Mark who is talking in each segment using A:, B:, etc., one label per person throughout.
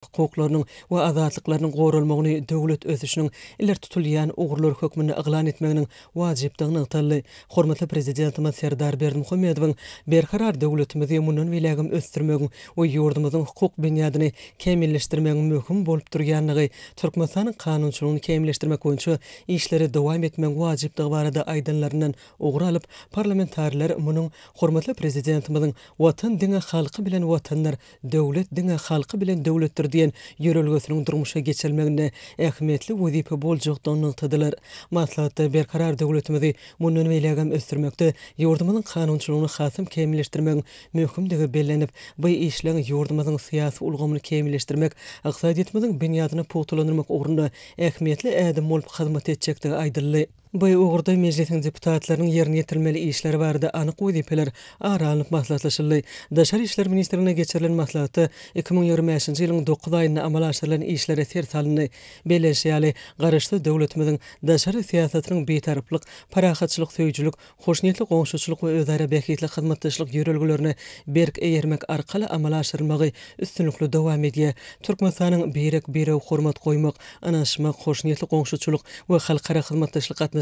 A: Hukuklarynyň we azatlyklarynyň goralmagyny döwlet ösüşiniň ileri tutulýan ugurlary hökmünde yglan etmeginiň wajypdygy nygtaldy. Hormatly Prezidentimiz Serdar Berdimuhamedowyň Berkarar döwletimizi mundan beýlägem ösdürmegiň we ýurdumyzyň hukuk binýadyny kämilleşdirmegiň möhüm bolup durýandygy, Türkmenistanyň kanunçylygyny kämilleşdirmek boýunça işleri dowam etmegiň wajypdygy barada aýdanlaryndan ugur alyp, parlamentariler munuň hormatly Prezidentimiziň Watan diňe halky bilen Watandyr, Döwlet diňe halky bilen döwletdir diýen ýörelgesiniň durmuşa geçirilmeginde ähmiýetli wezipe boljakdygyny nygtadylar. Maslahatda Berkarar döwletimizi mundan beýlägem ösdürmekde ýurdumyzyň kanunçylygyny hasam kämilleşdirmegiň möhümdigi bellenip, bu işleň ýurdumyzyň syýasy ulgamyny kämilleşdirmek, ykdysadyýetimiziň binýadyny pugtalandyrmak ugrunda ähmiýetli ädim bolup hyzmat etjekdigi aýdyldy. Bu ugurda Mejlisiň deputatlarynyň ýerine ýetirilmeli işleri barada anyk wezipeler ara alnyp maslahatlaşyldy. Daşary işler ministrliginde geçirilen maslahatda 2025-nji ýylyň dokuz aýynda amala aşyrylan işlere ser salyndy. Bellenişi ýaly, Garaşsyz döwletimiziň daşary syýasatynyň Bitaraplyk, parahatçylyk söýüjilik, hoşniýetli goňşuçylyk we özara bähbitli hyzmatdaşlyk ýörelgelerine berk eýermek arkaly amala aşyrylmagy üstünlikli dowam edýär. Türkmenistanyň birek-birege hormat goýmak, ynanyşmak, hoşniýetli goňşuçylyk we halkara hyzmatdaşlyk gatnaşyklaryna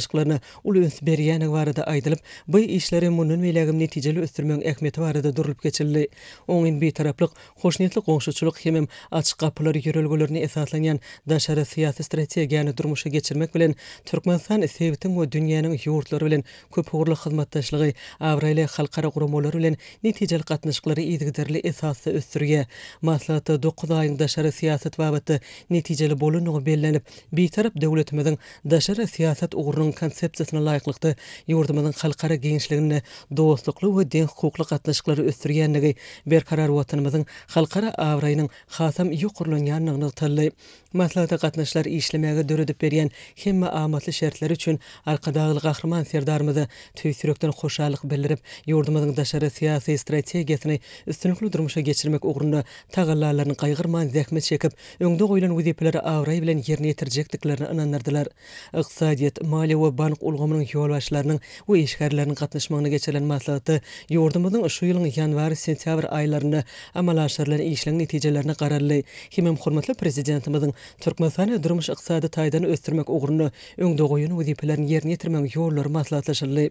A: uly üns berýändigi barada aýdylyp, bu işleri mundan beýlägem netijeli ösdürmegiň ähmiýeti barada durlup geçildi. Oňyn Bitaraplyk, hoşniýetli goňşuçylyk hemem açyk gapylar ýörelgelerine esaslanýan daşary syýasy strategiýany durmuşa geçirmek bilen, Türkmenistan sebitiň we dünýäniň ýurtlary bilen köpugurly hyzmatdaşlygy, abraýly halkara guramalary bilen netijeli gatnaşyklary yzygiderli esasda ösdürýär. Maslahatda dokuz aýyň daşary syýasat babatda netijeli bolandygy bellenip, Bitarap döwletimiziň daşary syýasat ugrunyň Konsepsiýasyna laýyklykda, ýurdumyzyň halkara giňişliginde dostlukly we deňhukukly gatnaşyklary ösdürýändigi, berkarar Watanymyzyň halkara abraýynyň hasam ýokarlanýandygy nygtaldy. Maslahata gatnaşyjylar işlemäge döredip berýän hemme amatly şertleri üçin Arkadagly Gahryman Serdarymyza tüýs ýürekden hoşallyk bildirip, ýurdumyzyň daşary syýasy strategiýasyny üstünlikli durmuşa geçirmek ugrunda tagallalaryny gaýgyrman zähmet çekip, öňde goýlan wezipeleri abraý bilen ýerine ýetirjekdiklerine ynandyrdylar. Ykdysadyýet, maliýe we bank ulgamynyň ýolbaşçylarynyň we işgärleriniň gatnaşmagynda geçirilen maslahatda ýurdumyzyň şu ýylyň ýanwar-sentýabr aýlarynda amala aşyrylan işleň netijelerine garaldy hemem hormatly Prezidentimiziň Türkmenistany durmuş-ykdysady taýdan ösdürmek ugrunda öňde goýan wezipelerini ýerine ýetirmegiň ýollary maslahatlaşyldy.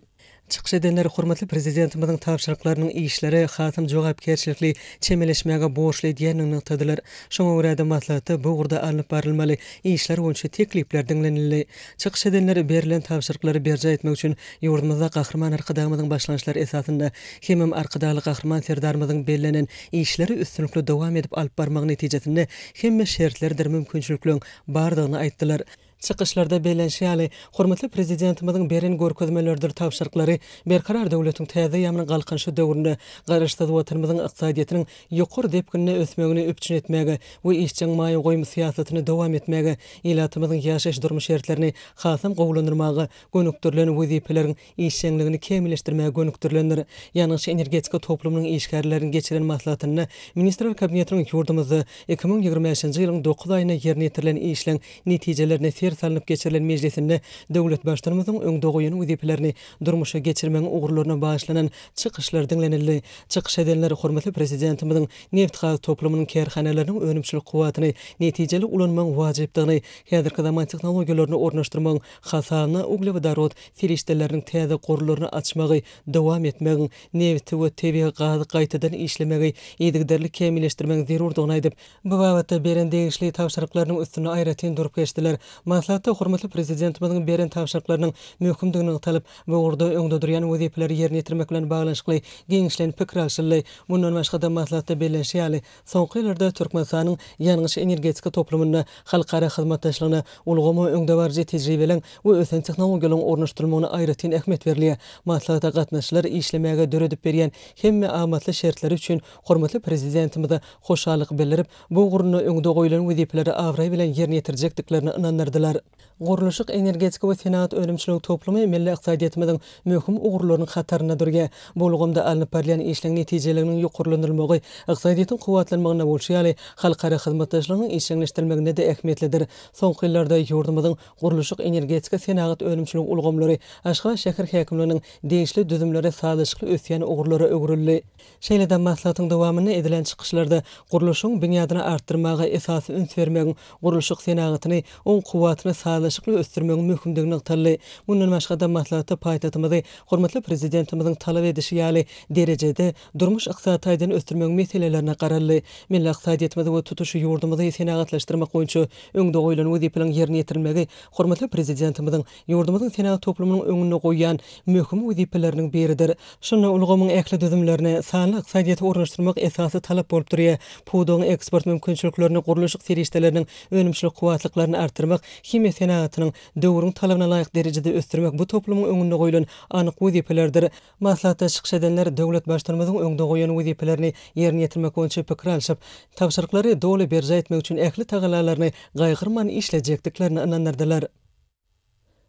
A: Çykyş edenler hormatly Prezidentimiziň tabşyryklarynyň işlere hasam jogapkärçilikli çemeleşmäge borçly edýändigini nygtadylar. Şoňa görä-de, maslahatda bu ugurda alnyp barylmaly işler boýunça teklipler diňlenildi. Çykyş edenler berlen tabşyryklary berjaý etmek üçin ýurdumyzda Gahryman Arkadagymyzyň başlangyçlary esasynda hemem Arkadagly Gahryman Serdarymyzyň bellenen işleri üstünlikli dowam edip alyp barmagy netijesinde hemme şertlerdir mümkinçilikleriň bardygyny aýtdylar. Çykyşlarda bellenişi ýaly, hormatly Prezidentimiziň beren görkezmeleridir tabşyryklary Berkarar döwletiň täze eýýamynyň Galkynyşy döwründe Garaşsyz Watanymyzyň ykdysadyýetiniň ýokary depginde ösmegini üpjün etmäge we işjeň maýa goýum syýasatyny dowam etmäge, ilatymyzyň ýaşaýyş-durmuş şertlerini hasam gowulandyrmaga gönükdirilen wezipeleriň işjeňligini kämilleşdirmäge gönükdirilendir. Ýangyç-energetika toplumynyň işgärleriniň geçiren maslahatynda Ministrler Kabinetiniň ýurdumyzda 2025-nji ýylyň dokuz aýynda ýerine ýetirilen işleň netijelerine ser salnyp geçirilen mejlisinde döwlet Baştutanymyzyň öňde goýan wezipelerini durmuşa geçirmegiň ugurlaryna bagyşlanan çykyşlar diňlenildi. Çykyş edenler hormatly Prezidentimiziň nebitgaz toplumynyň kärhanalarynyň önümçilik kuwwatyny netijeli ulanmagyň wajypdygyny, häzirki zaman tehnologiýalaryny ornaşdyrmagyň hasabyna uglewodorod serişdeleriniň täze gorlaryny açmagy dowam etmegiň, nebiti we tebigy gazy gaýtadan işlemegi yzygiderli kämilleşdirmegiň zerurdygyny aýdyp, bu babatda beren degişli tabşyryklarynyň üstünde aýratyn durup geçdiler. Maslahatda hormatly Prezidentimiziň beren tabşyryklarynyň möhümdigi nygtalyp, bu ugurda öňde durýan wezipeleri ýerine ýetirmek bilen baglanyşykly giňişleýin pikir alşyldy. Mundan başga-da, maslahatda bellenişi ýaly, Soňky ýyllarda Türkmenistanyň ýangyç-energetika toplumynda halkara hyzmatdaşlygyna, ulgama öňdebaryjy tejribeleriň we ösen tehnologiýalaryň ornaşdyrylmagyna aýratyn ähmiýet berilýär. Maslahata gatnaşyjylar işlemäge döredip berýän hemme amatly şertleri üçin hormatly Prezidentimize hoşallyk bildirip, bu ugrunda öňde goýlan wezipeleri abraý bilen ýerine ýetirjekdiklerine ynandyrdylar. nygtadylar. Gurluşyk, energetika we senagat önümçiligi toplumy milli ykdysadyýetimiziň möhüm ugurlarynyň hatarynda durýar. Bu ulgamda alnyp barylýan işleň netijeliginiň ýokarlandyrylmagy ykdysadyýetiň kuwwatlanmagynda bolşy ýaly, halkara hyzmatdaşlygynyň işjeňleşdirilmeginde-de ähmiýetlidir. Soňky ýyllarda ýurdumyzyň gurluşyk, energetika, senagat önümçiligi ulgamlary Aşgabat şäher häkimliginiň degişli düzümleri sazlaşykly ösýän ugurlara öwrüldi. Şeýle-de maslahatyň dowamynda edilen çykyşlarda gurluşygyň binýadyny artdyrmaga esasy üns bermegiň, gurluşyk senagatyny, oň kuwwatyny sazlaşykly ösdürmegiň möhümdigi nygtaldy. Mundan başga-da maslahatda paýtagtymyzy hormatly Prezidentimiziň talap edişi ýaly derejede durmuş-ykdysady taýdan ösdürmegiň meselelerine garaldy. Milli ykdysadyýetimizi we tutuş ýurdumyzy senagatlaşdyrmak boýunça öňde goýlan wezipeleriň ýerine ýetirilmegi hormatly Prezidentimiziň ýurdumyzyň senagat toplumynyň öňünde goýýan möhüm wezipeleriniň biridir. Şunda ulgamyň ähli düzümlerine sanly ykdysadyýeti ornaşdyrmak esasy talap bolup durýar. Pudagyň eksport mümkinçiliklerini, gurluşyk serişdeleriniň önümçilik kuwwatlyklaryny artdyrmak, himiýa senagatynyň döwrüň talabyna laýyk derejede ösdürmek bu toplumyň öňünde goýlan anyk wezipelerdir. Maslahatda çykyş edenler döwlet Baştutanymyzyň öňde goýan wezipelerini ýerine ýetirmek boýunça pikir alşyp, tabşyryklary doly berjaý etmek üçin ähli tagallalaryny gaýgyrman işlejekdiklerine ynandyrdylar.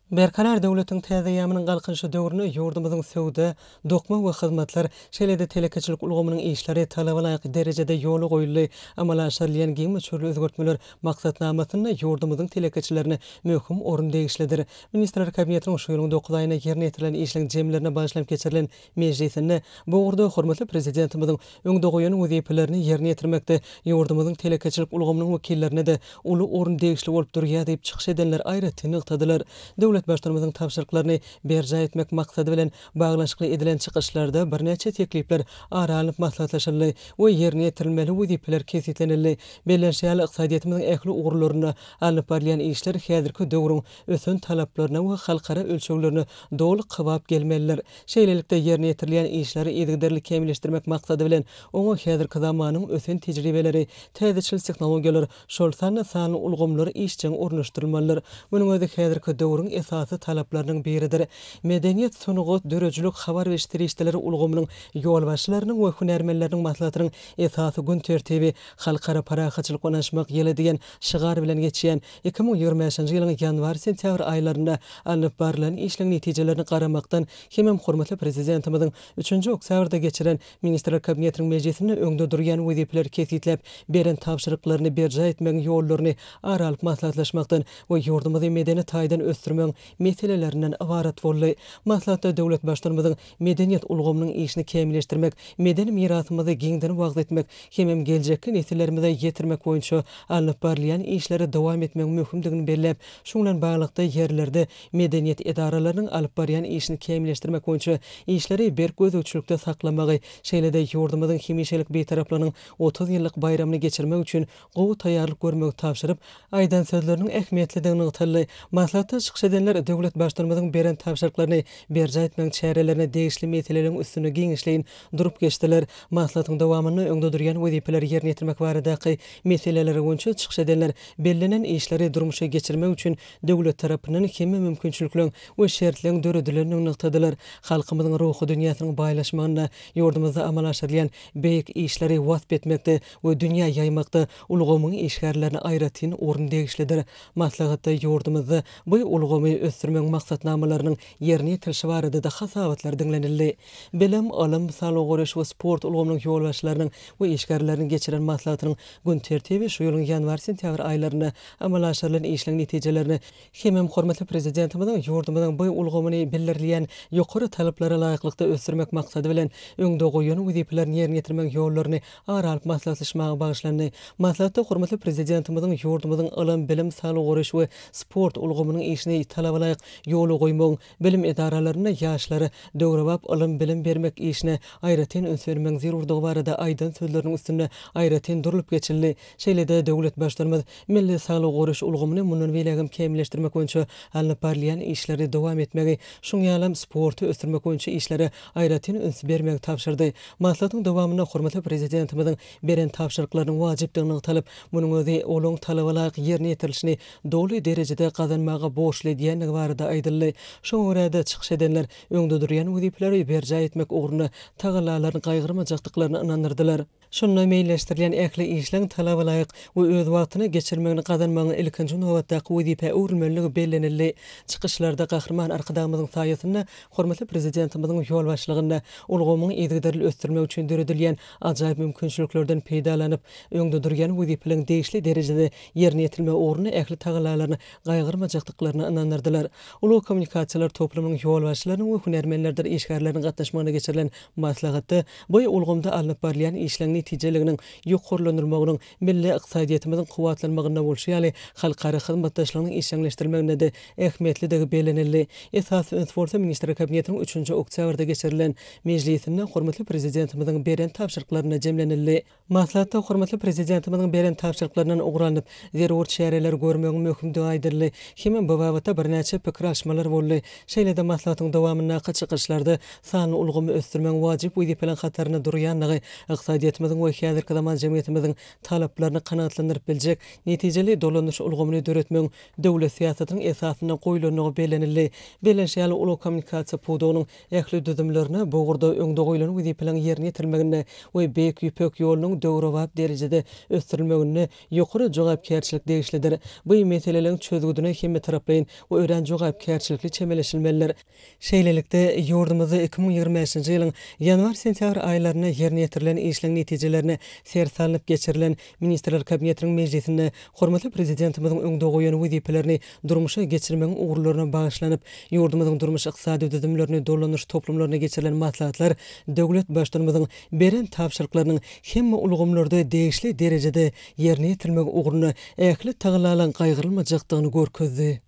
A: Berkarar döwletiň täze eýýamynyň Galkynyşy döwründe ýurdumyzyň söwda, dokma we hyzmatlar, şeýle-de telekeçilik ulgamynyň işleri talaba laýyk derejede ýola goýuldy. Amala aşyrylýan giň möçberli özgertmeler maksatnamasynda ýurdumyzyň telekeçilerine möhüm orun degişlidir. Ministrler Kabinetiniň şu ýylyň dokuz aýynda ýerine ýetirilen işleň jemlerine bagyşlanyp geçirilen Mejlisinde bu ugurda hormatly Prezidentimiziň öňde goýan wezipelerini ýerine ýetirmekde ýurdumyzyň telekeçilik ulgamynyň wekillerine-de uly orun degişli bolup durýar diýip çykyş edenler aýratyn nygtadylar. Döwlet Baştutanymyzyň tabşyryklaryny berjaý etmek maksady bilen baglanyşykly edilen çykyşlarda birnäçe teklipler ara alnyp maslahatlaşyldy we ýerine ýetirilmeli wezipeler kesgitlenildi. Bellenişi ýaly, ykdysadyýetimiziň ähli ugurlarynda alnyp barylýan işler häzirki döwrüň ösen talaplaryna we halkara ölçeglerine doly kybap gelmelidir. Şeýlelikde, ýerine ýetirilýän işleri yzygiderli kämilleşdirmek maksady bilen, oňa häzirki zamanyň ösen tejribeleri, täzeçil tehnologiýalar, şol sanda sanly ulgamlar işjeň ornaşdyrylmalydyr. Munuň özi häzirki döwrüň esasy talaplarynyň biridir. Medeniýet, sungat, döredijilik, habar beriş serişdeleri ulgamynyň ýolbaşçylarynyň we hünärmenleriniň maslahatynyň esasy gün tertibi Halkara parahatçylyk we ynanyşmak ýyly diýen şygar bilen geçýän 2025-nji ýylyň ýanwar-sentýabr aýlarynda alnyp barlan işleň netijelerine garamakdan hemem hormatly Prezidentimiziň üçünji oktýabrda geçiren Ministrler Kabinetiniň mejlisinde öňde durýan wezipeleri kesgitläp beren tabşyryklaryny berjaý etmegiň ýollaryny ara alyp maslahatlaşmakdan we ýurdumyzy medeni taýdan ösdürmegiň meselelerinden ybarat boldy. Maslahatda döwlet Baştutanymyzyň medeniýet ulgamynyň işini kämilleşdirmek, medeni mirasymyzy giňden wagyz etmek hemem geljekki nesillerimize ýetirmek boýunça alnyp barylýan işleri dowam etmegiň möhümdigini belläp, şunuň bilen baglylykda ýerlerde medeniýet edaralarynyň alyp barýan işini kämilleşdirmek boýunça işleri berk gözegçilikde saklamagy, şeýle-de ýurdumyzyň hemişelik Bitaraplygynyň 30 ýyllyk baýramyny geçirmek üçin gowy taýýarlyk görmegi tabşyryp, aýdan sözleriniň ähmiýetlidigi nygtaldy. Maslahatda çykyş edenler döwlet Baştutanymyzyň beren tabşyryklaryny berjaý etmegiň çärelerine degişli meseleleriň üstünde giňişleýin durup geçdiler. Maslahatyň dowamynda öňde durýan wezipeleri ýerine ýetirmek baradaky meseleler boýunça çykyş edenler bellenen işleri durmuşa geçirmek üçin döwlet tarapyndan hemme mümkinçilikleriň we şertleriň döredilendigini nygtadylar. Halkymyzyň ruhy dünýäsiniň baýlaşmagynda ýurdumyzda amala aşyrylýan beýik işleri wasp etmekde we dünýä ýaýmakda ulgamyň işgärlerine aýratyn orun degişlidir. Maslahatda ýurdumyzda bu ulgamy ösdürmegiň maksatnamalarynyň ýerine ýetirilişi barada-da hasabatlar diňlenildi. Bilim, ylym, saglygy goraýyş we sport ulgamynyň ýolbaşçylarynyň we işgärleriniň geçiren maslahatynyň gün tertibi şu ýylyň ýanwar-sentýabr aýlarynda amala aşyrylan işleň netijelerine hemem hormatly Prezidentimiziň ýurdumyzyň bu ulgamyny bildirilýän ýokary talaplara laýyklykda ösdürmek maksady bilen öňde goýan wezipelerini ýerine ýetirmegiň ýollaryny ara alyp maslahatlaşmaga bagyşlandy. Maslahatda hormatly Prezidentimiziň ýurdumyzyň ylym, bilim, saglygy goraýyş we sport ulgamynyň işini talabalaýyk ýola goýmagyň, bilim edaralarynda ýaşlara döwrebap ylym-bilim bermek işine aýratyn üns bermegiň zerurdygy barada aýdan sözleriniň üstünde aýratyn durlup geçildi. Şeýle-de döwlet Baştutanymyz milli saglygy goraýyş ulgamyny mundan beýlägem kämilleşdirmek boýunça alnyp barylýan işleri dowam etmegi, şuň ýalam sporty ösdürmek boýunça işlere aýratyn üns bermegi tabşyrdy. Maslahatyň dowamynda hormatly Prezidentimiziň beren tabşyryklarynyň wajypdygy nygtalyp, munuň özi olaryň talaba laýyk ýerine ýetirilişini doly derejede gazanmaga borçly edýär. edýändigi barada aýdyldy. Şoňa görä-de, çykyş edenler öňde durýan wezipeleri berjaý etmek ugrunda tagallalaryny gaýgyrmajakdyklaryny ynandyrdylar. Şunda meýilleşdirilýän ähli işleň talabalaýyk we öz wagtynda geçirilmegini gazanmagyň ilkinji nobatdaky wezipä öwrülmelidigi bellenildi. Çykyşlarda Gahryman Arkadagymyzyň saýasynda hormatly Prezidentimiziň ýolbaşçylygynda ulgamyň yzygiderli ösdürilmegi üçin döredilýän ajaýyp mümkinçiliklerden peýdalanyp, öňde durýan wezipeleriň degişli derejede ýerine ýetirilmegi ugrunda ähli tagallalaryny gaýgyrmajakdyklaryna ynandyrdylar. Ulag kommunikasiýalar toplumynyň ýolbaşçylarynyň we hünärmenlerdir işgärleriniň gatnaşmagynda geçirilen maslahatda bu ulgamda alnyp barylýan işleň netijeliginiň ýokarlandyrylmagynyň milli ykdysadyýetimiziň kuwwatlanmagynda bolşy ýaly, halkara hyzmatdaşlygynyň işjeňleşdirilmeginde-de ähmiýetlidigi bellenildi. Esasy üns bolsa Ministrler Kabinetiniň üçünji oktýabrda geçirilen mejlisinde hormatly Prezidentimiziň beren tabşyryklarynda jemlenildi. Maslahatda hormatly Prezidentimiziň beren tabşyryklaryndan ugur alnyp, zerur çäreleri görmegiň möhümdigi aýdyldy hemem bu babatda birnäçe pikir alyşmalar boldy. Şeýle-de maslahatyň dowamyndaky çykyşlarda sanly ulgamy ösdürmegiň wajyp wezipeleriň hatarynda durýandygy, ykdysadyýetimiziň we häzirki zaman jemgyýetimiziň talaplaryny kanagatlandyryp biljek netijeli dolanyş ulgamyny döretmegiň döwlet syýasatynyň esasynda goýlandygy bellenildi. Bellenişi ýaly, ulag-kommunikasiýa pudagynyň ähli düzümlerine bu ugurda öňde goýlan wezipeleriň ýerine ýetirilmeginde we Beýik Ýüpek ýolunyň döwrebap derejede ösdürilmeginde ýokary jogapkärçilik degişlidir. Bu meseleleriň çözgüdine hemmetaraplaýyn we örän jogapkärçilikli çemeleşilmelidir. Şeýlelikde, ýurdumyzda 2025-nji ýylyň ýanwar-sentýabr aýlarynda ýerine ýetirilen işleň netijelerine ser salnyp geçirilen Ministrler Kabinetiniň mejlisinde hormatly Prezidentimiziň öňde goýan wezipelerini durmuşa geçirmegiň ugurlaryna bagyşlanyp, ýurdumyzyň durmuş-ykdysady düzümlerini dolanyş toplumlaryna geçirilen maslahatlar döwlet Baştutanymyzyň beren tabşyryklarynyň hemme ulgamlarda degişli derejede ýerine ýetirilmegi ugrunda ähli tagallalaryň gaýgyrylmajakdygyny görkezdi.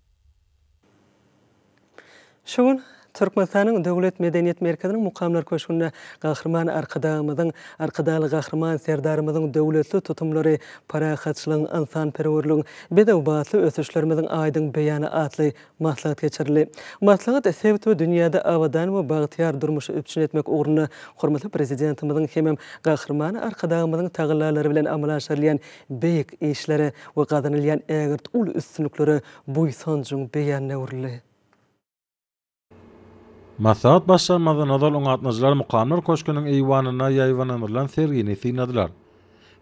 A: Şu gün Türkmenistanyň Döwlet medeniýet merkeziniň Mukamlar köşgünde Gahryman Arkadagymyzyň, Arkadagly Gahryman Serdarymyzyň döwletli tutumlary, parahatçylygyň, ynsanperwerligiň, bedew batly ösüşlerimiziň aýdyň beýany atly maslahat geçirildi. Maslahat sebit we dünýäde abadan we bagtyýar durmuşy üpjün etmek ugrunda hormatly Prezidentimiziň hemem Gahryman Arkadagymyzyň tagallalary bilen amala aşyrylýan beýik işlere we gazanylýan ägirt uly üstünliklere buýsanjyň beýanyna öwrüldi.
B: Maslahat başlanmazdan ozal oňa gatnaşyjylar Mukamlar köşgüniň eýwanynda ýaýbaňlandyrylan sergini synladylar.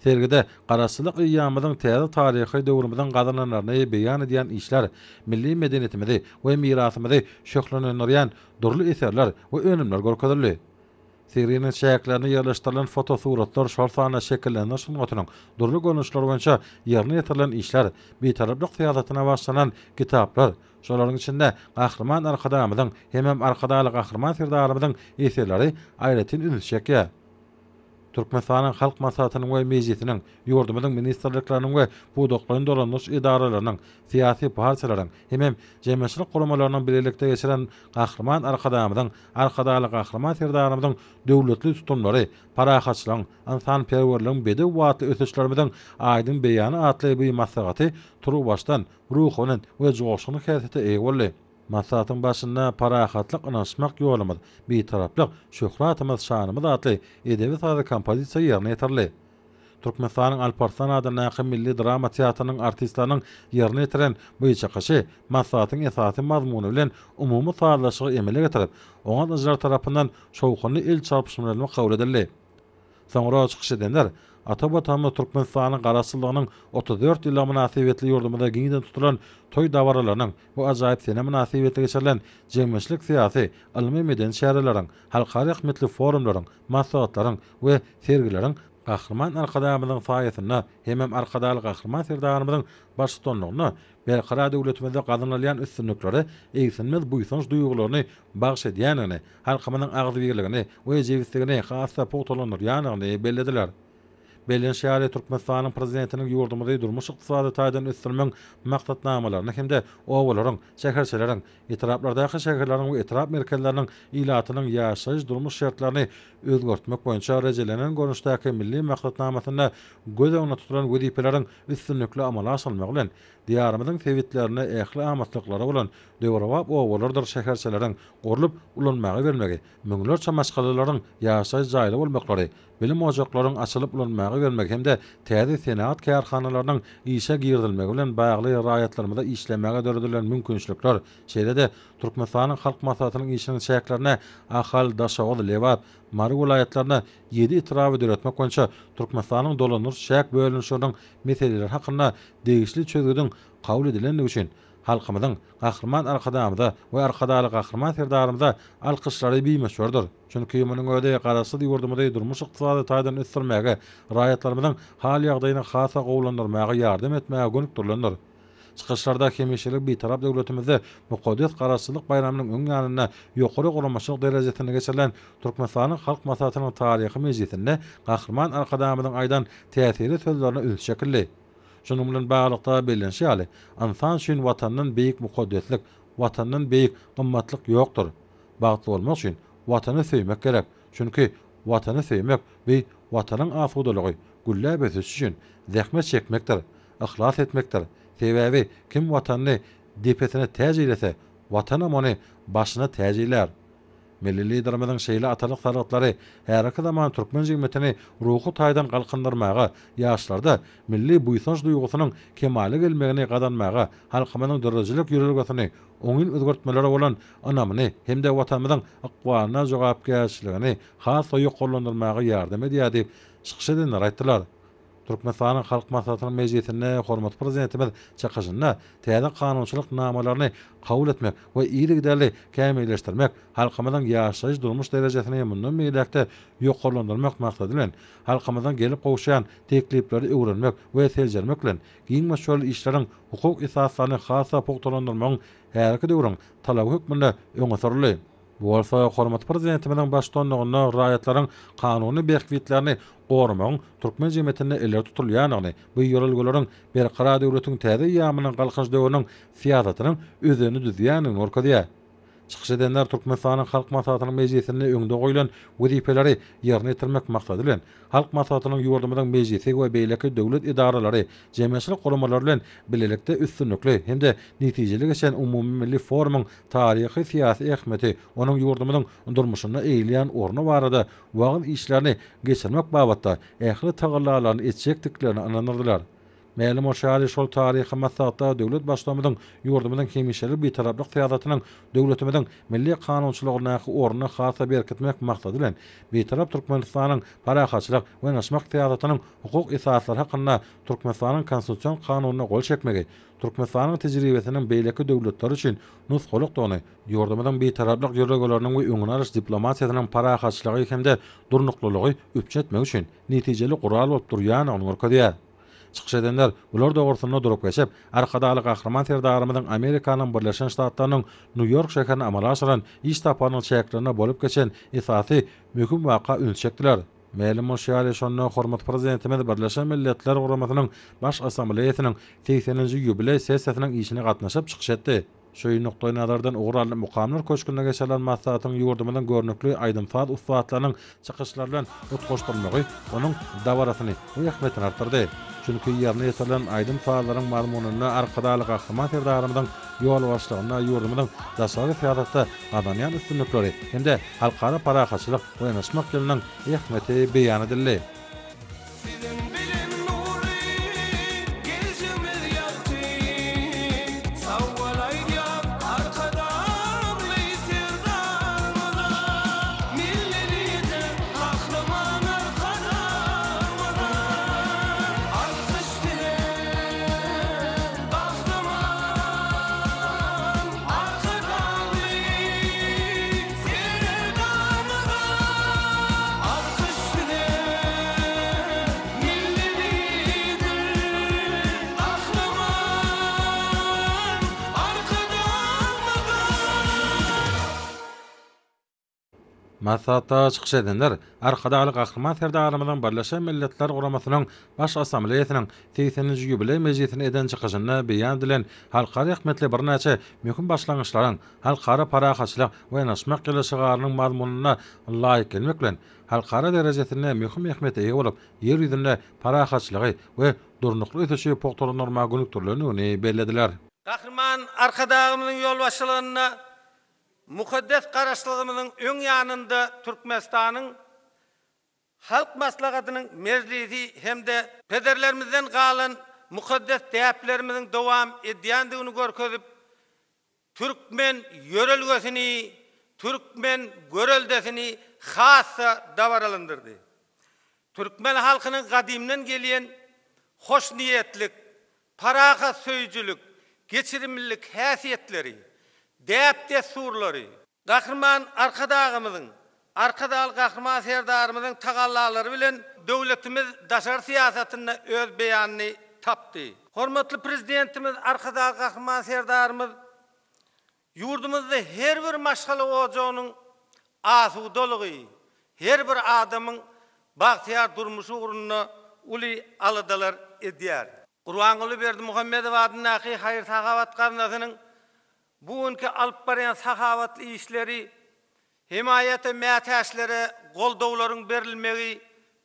B: Sergide Garaşsyzlyk eýýamymyzyň täze taryhy döwrümiziň gazananlaryny beýan edýän işler, milli medeniýetimizi we mirasymyzy şöhlelendirýän dürli eserler we önümler görkezildi. Serginiň çäklerinde ýerleşdirilen fotosuratlar, şol sanda şekillendiriş sungatynyň dürli görnüşleri boýunça ýerine ýetirilen işler, Bitaraplyk syýasatyna bagyşlanan kitaplar, şolaryň içinde Gahryman Arkadagymyzyň hemem Arkadagly Gahryman Serdarymyzyň eserleri aýratyn ünsi çekýär. Türkmenistanyň Halk Maslahatynyň we Mejlisiniň, ýurdumyzyň ministrlikleriniň we pudaklaýyn dolandyryş edaralarynyň, syýasy partiýalaryň hemem jemgyýetçilik guramalarynyň bilelikde geçiren Gahryman Arkadagymyzyň, Arkadagly Gahryman Serdarymyzyň döwletli tutumlary, parahatçylygyň, ynsanperwerligiň bedew atly ösüşlerimiziň aýdyň beýany atly bu maslahaty turuwbaşdan ruhubelent we joşgunly häsiýete eýe boldy. Maslahatyň başynda Parahatlyk, ynanyşmak ýolumyz, Bitaraplyk, şöhratymyz, şanymyz atly edebi-sazly kompozisiýa ýerine ýetirildi. Türkmenistanyň Alparslan adyndaky milli drama teatrynyň artistleriniň ýerine ýetiren bu çykyşy maslahatyň esasy mazmuny bilen umumy sazlaşygy emele getirip, oňa gatnaşyjylar tarapyndan şowhunly el çarpyşmalar bilen kabul edildi. Soňra çykyş edenler ata Watanymyz Türkmenistanyň Garaşsyzlygynyň 34 ýyllygy mynasybetli ýurdumyzda giňden tutulan toý dabaralarynyň bu ajaýyp sene mynasybetli geçirilen jemgyýetçilik-syýasy, ylmy-medeni çäreleriň, halkara ähmiýetli forumlaryň, maslahatlaryň we sergileriň Gahryman Arkadagymyzyň saýasynda hemem Arkadagly Gahryman Serdarymyzyň baştutanlygynda Berkarar döwletimizde gazanylýan üstünliklere egsilmez buýsanç duýgularyny bagyş edýändigini, halkymyzyň agzybirligini we jebisligini has-da pugtalandyrýandygyny bellediler. Bellenişi ýaly, Türkmenistanyň Prezidentiniň ýurdumyzy durmuş-ykdysady taýdan ösdürmegiň maksatnamalaryny hem-de obalaryň, şäherçeleriň, etraplardaky şäherleriň we etrap merkezleriniň ilatynyň ýaşaýyş-durmuş şertlerini özgertmek boýunça rejelenen görnüşdäki Milli maksatnamasynda göz öňünde tutulan wezipeleriň üstünlikli amala aşyrylmagy bilen, Diýarymyzyň sebitlerinde ähli amatlyklary bolan döwrebap obalardyr şäherçeleriň gurlup ulanmaga berilmegi, müňlerçe maşgalalaryň ýaşaýyş jaýly bolmaklary. bilim ojaklaryň açylyp ulanmaga bermegi hem-de täze senagat kärhanalarynyň işe girizilmegi bilen bagly raýatlarymyza işlemäge döredilen mümkinçilikler, şeýle-de Türkmenistanyň Halk Maslahatynyň işiniň çäklerinde Ahal, Daşoguz, Lebap, Mary welaýatlarynda ýedi etraby döretmek boýunça Türkmenistanyň dolandyryş-çäk bölünişiginiň meseleleri hakynda degişli çözgüdiň kabul edilendigi üçin halkymyzyň Gahryman Arkadagymyza we Arkadagly Gahryman Serdarymyza alkyşlary bimöçberdir. Çünki munuň özi Garaşsyz ýurdumyzy durmuş-ykdysady taýdan ösdürmäge, raýatlarymyzyň hal-ýagdaýyny has-da gowulandyrmaga ýardam etmäge gönükdirilendir. Çykyşlarda hemişelik Bitarap döwletimizde mukaddes Garaşsyzlyk baýramynyň öň ýanynda ýokary guramaçylyk derejesinde geçirilen Türkmenistanyň Halk Maslahatynyň taryhy mejlisinde Gahryman Arkadagymyzyň aýdan täsirli sözlerine üns çekildi. Şunuň bilen baglylykda bellenişi ýaly, ynsan üçin Watandan beýik mukaddeslik, Watandan beýik gymmatlyk ýokdur. Bagtly bolmak üçin Watany söýmek gerek. Çünki Watany söýmek, bu Watanyň asudalygy, gülläp ösüşi üçin zähmet çekmekdir, yhlas etmekdir. Sebäbi kim Watanyny depesine täç eýlese, Watanam ony başyna täç eýlär. Milli Liderimiziň şeýle atalyk sargytlary häzirki zaman türkmen jemgyýetini ruhy taýdan galkyndyrmaga, ýaşlarda milli buýsanç duýgusynyň kemala gelmegini gazanmaga, halkymyzyň döredijilik ýörelgesini, oňyn özgertmelere bolan ynamyny hem-de Watanymyzyň ykbalyna jogapkärçiligini has-da ýokarlandyrmaga ýardam edýär diýip, çykyş edenler aýtdylar. Türkmenistanyň Halk Maslahatynyň mejlisinde hormatly Prezidentimiz çykyşynda täze kanunçylyk namalaryny kabul etmek we yzygiderli kämilleşdirmek, halkymyzyň ýaşaýyş-durmuş derejesini mundan beýläk-de ýokarlandyrmak maksady bilen, halkymyzdan gelip gowuşýan teklipleri öwrenmek we seljermek bilen, giň möçberli işleriň hukuk esaslaryny has-da pugtalandyrmagyň häzirki döwrüň talaby hökmünde öňe sürüldi. Bu bolsa hormatly Prezidentimiziň baştutanlygynda raýatlaryň kanuny bähbitlerini goramagyň türkmen jemgyýetinde ileri tutulýandygyny, bu ýörelgeleriň Berkarar döwletiň täze eýýamynyň Galkynyş döwrüniň syýasatynyň özenini düzýändigini görkezýär. Çykyş edenler Türkmenistanyň Halk Maslahatynyň mejlisinde öňde goýlan wezipeleri ýerine ýetirmek maksady bilen, Halk Maslahatynyň ýurdumyzyň Mejlisi we beýleki döwlet edaralary, jemgyýetçilik guramalary bilen bilelikde üstünlikli hem-de netijeli geçen umumymilli forumyň taryhy-syýasy ähmiýeti, onuň ýurdumyzyň durmuşynda eýeleýän orny barada wagyz işlerini geçirmek babatda ähli tagallalaryny etjekdiklerine ynandyrdylar. Mälim bolşy ýaly, şol taryhy maslahatda döwlet Baştutanymyzyň ýurdumyzyň hemişelik Bitaraplyk syýasatynyň döwletimiziň milli kanunçylygyndaky ornuny has-da berkitmek maksady bilen, Bitarap Türkmenistanyň parahatçylyk we ynaşmak syýasatynyň hukuk esaslary hakynda Türkmenistanyň Konstitusion Kanunyna gol çekmegi Türkmenistanyň tejribesiniň beýleki döwletler üçin nusgalykdygyny, ýurdumyzyň Bitaraplyk ýörelgeleriniň we öňüni alyş diplomatiýasynyň parahatçylygy hem-de durnuklylygy üpjün etmek üçin netijeli gural bolup durýandygyny görkezýär. Çykyş edenler bular dogrusynda durup geçip, Arkadagly Gahryman Serdarymyzyň Amerikanyň Birleşen Ştatlarynyň Nýu-Ýork şäherine amala aşyran iş saparynyň çäklerinde bolup geçen esasy möhüm waka üns çekdiler. Mälim bolşy ýaly, şonda hormatly Prezidentimiz Birleşen Milletler Guramasynyň Baş Assambleýasynyň segseninji ýubileý sessiýasynyň işine gatnaşyp çykyş etdi. Şu nukdaýnazardan ugur alnyp, Mukamlar köşgünde geçirilen maslahatyň ýurdumyzyň görnükli aýdym-saz ussatlarynyň çykyşlary bilen utgaşdyrylmagy onuň dabarasyny we ähmiýetini artdyrdy. Çünki ýerine ýetirilen aýdym-sazlaryň mazmunynda Arkadagly Gahryman Serdarymyzyň ýolbaşçylygynda ýurdumyzyň daşary syýasatda gazanýan üstünlikleri hem-de Halkara parahatçylyk we ynanyşmak ýylynyň ähmiýeti beýan edildi.
C: Siziň bilen nurly geljegimiz ýagty Sag bol aýdýas Arkadagly Serdarymyza Milli Lider Gahryman Arkadagymyza Alkyş size Gahryman Arkadagly Serdarymyza Alkyş size Milli Lider Gahryman Arkadagymyza!
B: Maslahatda çykyş edenler Arkadagly Gahryman Serdarymyzyň Birleşen Milletler Guramasynyň Baş Assambleýasynyň segseninji ýubileý mejlisinde eden çykyşynda beýan edilen halkara ähmiýetli birnäçe möhüm başlangyçlaryň Halkara parahatçylyk we ynanyşmak ýyly şygarynyň mazmunyna laýyk gelmek bilen, halkara derejesinde möhüm ähmiýete eýe bolup, Ýer ýüzünde parahatçylygy we durnukly ösüşi pugtalandyrmaga gönükdirilendigini bellediler.
D: Gahryman Arkadagymyzyň ýolbaşçylygynda mukaddes Garaşsyzlygymyzyň öň ýanynda Türkmenistanyň. Halk Maslahatynyň mejlisi hem-de pederlerimizden galan mukaddes däplerimiziň dowam edýändigini görkezip, türkmen ýörelgesini, türkmen göreldesini has-da dabaralandyrdy. Türkmen halkynyň gadymdan gelýän hoşniýetlik, parahatsöýüjilik, geçirimlilik häsiýetleri, däp-dessurlary, Gahryman Arkadagymyzyň, Arkadagly Gahryman Serdarymyzyň tagallalary bilen döwletimiz daşary syýasatynda öz beýanyny tapdy. Hormatly Prezidentimiz Arkadagly Gahryman Serdarymyz ýurdumyzda her bir maşgala ojagynyň asudalygy, her bir adamyň bagtyýar durmuşy ugrunda uly aladalar edýär. Gurbanguly Berdimuhamedow adyndaky haýyr-sahawat gaznasynyň Bu günki alyp barýan sahawatly işleri, hemaýata mätäçlere goldawlaryň berilmegi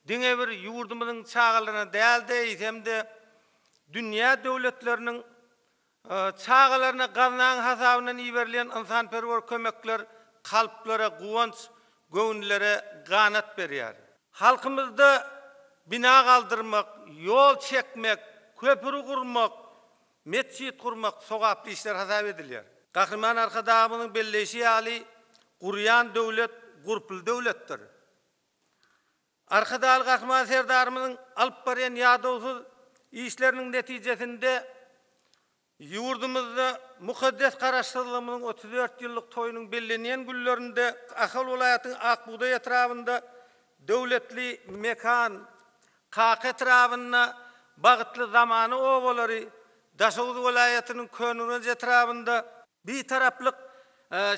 D: diňe bir ýurdumyzyň çagalaryna däl-de, eýsem-de, dünýä döwletleriniň çagalaryna gaznaň hasabyndan iberilýän ynsanperwer kömekler kalplara guwanç, göwünlere ganat berýär. Halkymyzda bina galdyrmak, ýol çekmek, köpri gurmak, Metjit gurmak sogaply işler hasap edilýär. Gahryman Arkadagymyzyň belleýşi ýaly, gurýan döwlet gurply döwletdir. Arkadagly Gahryman Serdarymyzyň alyp barýan ýadawsyz işleriniň netijesinde ýurdumyzda mukaddes Garaşsyzlygymyzyň 34 ýyllyk toýunyň bellenýän günlerinde Ahal welaýatynyň Ak bugdaý etrabynda Döwletli mekan Kaka etrabynda Bagtly zamana obalary, Daşoguz welaýatynyň Köneürgenç etrabynda Bitaraplyk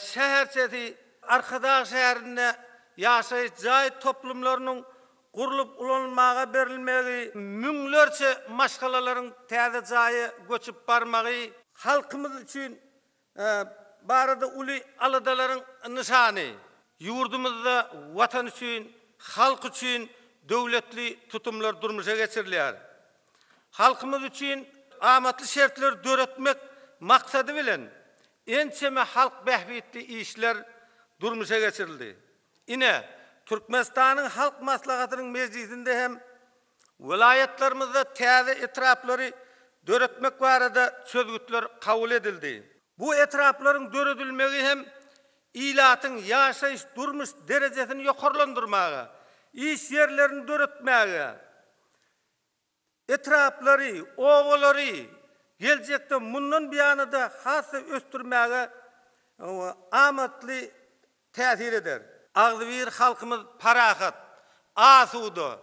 D: şäherçesi, Arkadag şäherinde ýaşaýyş jaý toplumlarynyň gurlup ulanylmaga berilmegi, müňlerçe maşgalalaryň täze jaýa göçüp barmagy halkymyz üçin barada uly aladalaryň nyşany. Ýurdumyzda Watan üçin, halk üçin döwletli tutumlar durmuşa geçirilýär. Halkymyz üçin amatly şertleri döretmek maksady bilen, ençeme halk bähbitli işler durmuşa geçirildi. Ine, Türkmenistanyň Halk Maslahatynyň mejlisinde hem Welaýatlarymyzda täze etraplary döretmek barada çözgütler kabul edildi. Bu etraplaryň döredilmegi hem ilatyň ýaşaýyş-durmuş derejesini ýokarlandyrmaga, iş ýerlerini döretmäge, etraplary, obalary geljekde mundan buýana-da has-da ösdürmäge amatly täsir eder. Agzybir halkymyz parahat, asuda,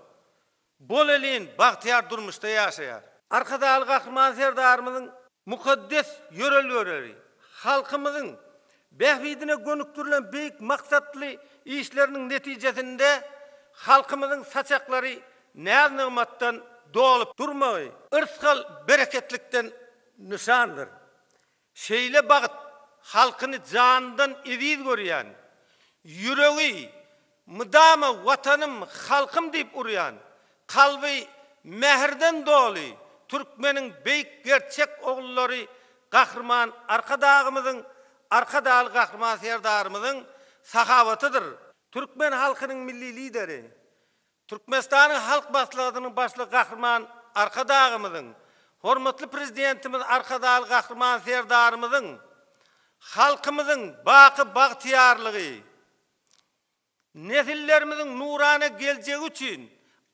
D: bolelin, bagtyýar durmuşda ýaşaýar. Arkadagly Gahryman Serdarymyzyň mukaddes ýörelgeleri, halkymyzyň bähbidine gönükdirilen beýik maksatly işleriniň netijesinde halkymyzyň saçaklary näz-nygmatdan dolup durmagy yrsgal-bereketlikden nyşandyr. Şeýle bagt halkyny janyndan eziz görýän, ýüregi mydama Watanym, halkym diýip urýan, kalby mähirden doly türkmeniň beýik gerçek ogullary Gahryman Arkadagymyzyň, Arkadagly Gahryman Serdarymyzyň sahawatydyr. Türkmen halkynyň Milli Lideri, Türkmenistanyň Halk Maslahatynyň Başlygy Gahryman Arkadagymyzyň, hormatly Prezidentimiz Arkadagly Gahryman Serdarymyzyň halkymyzyň baky bagtyýarlygy, nesillerimiziň nurana geljegi üçin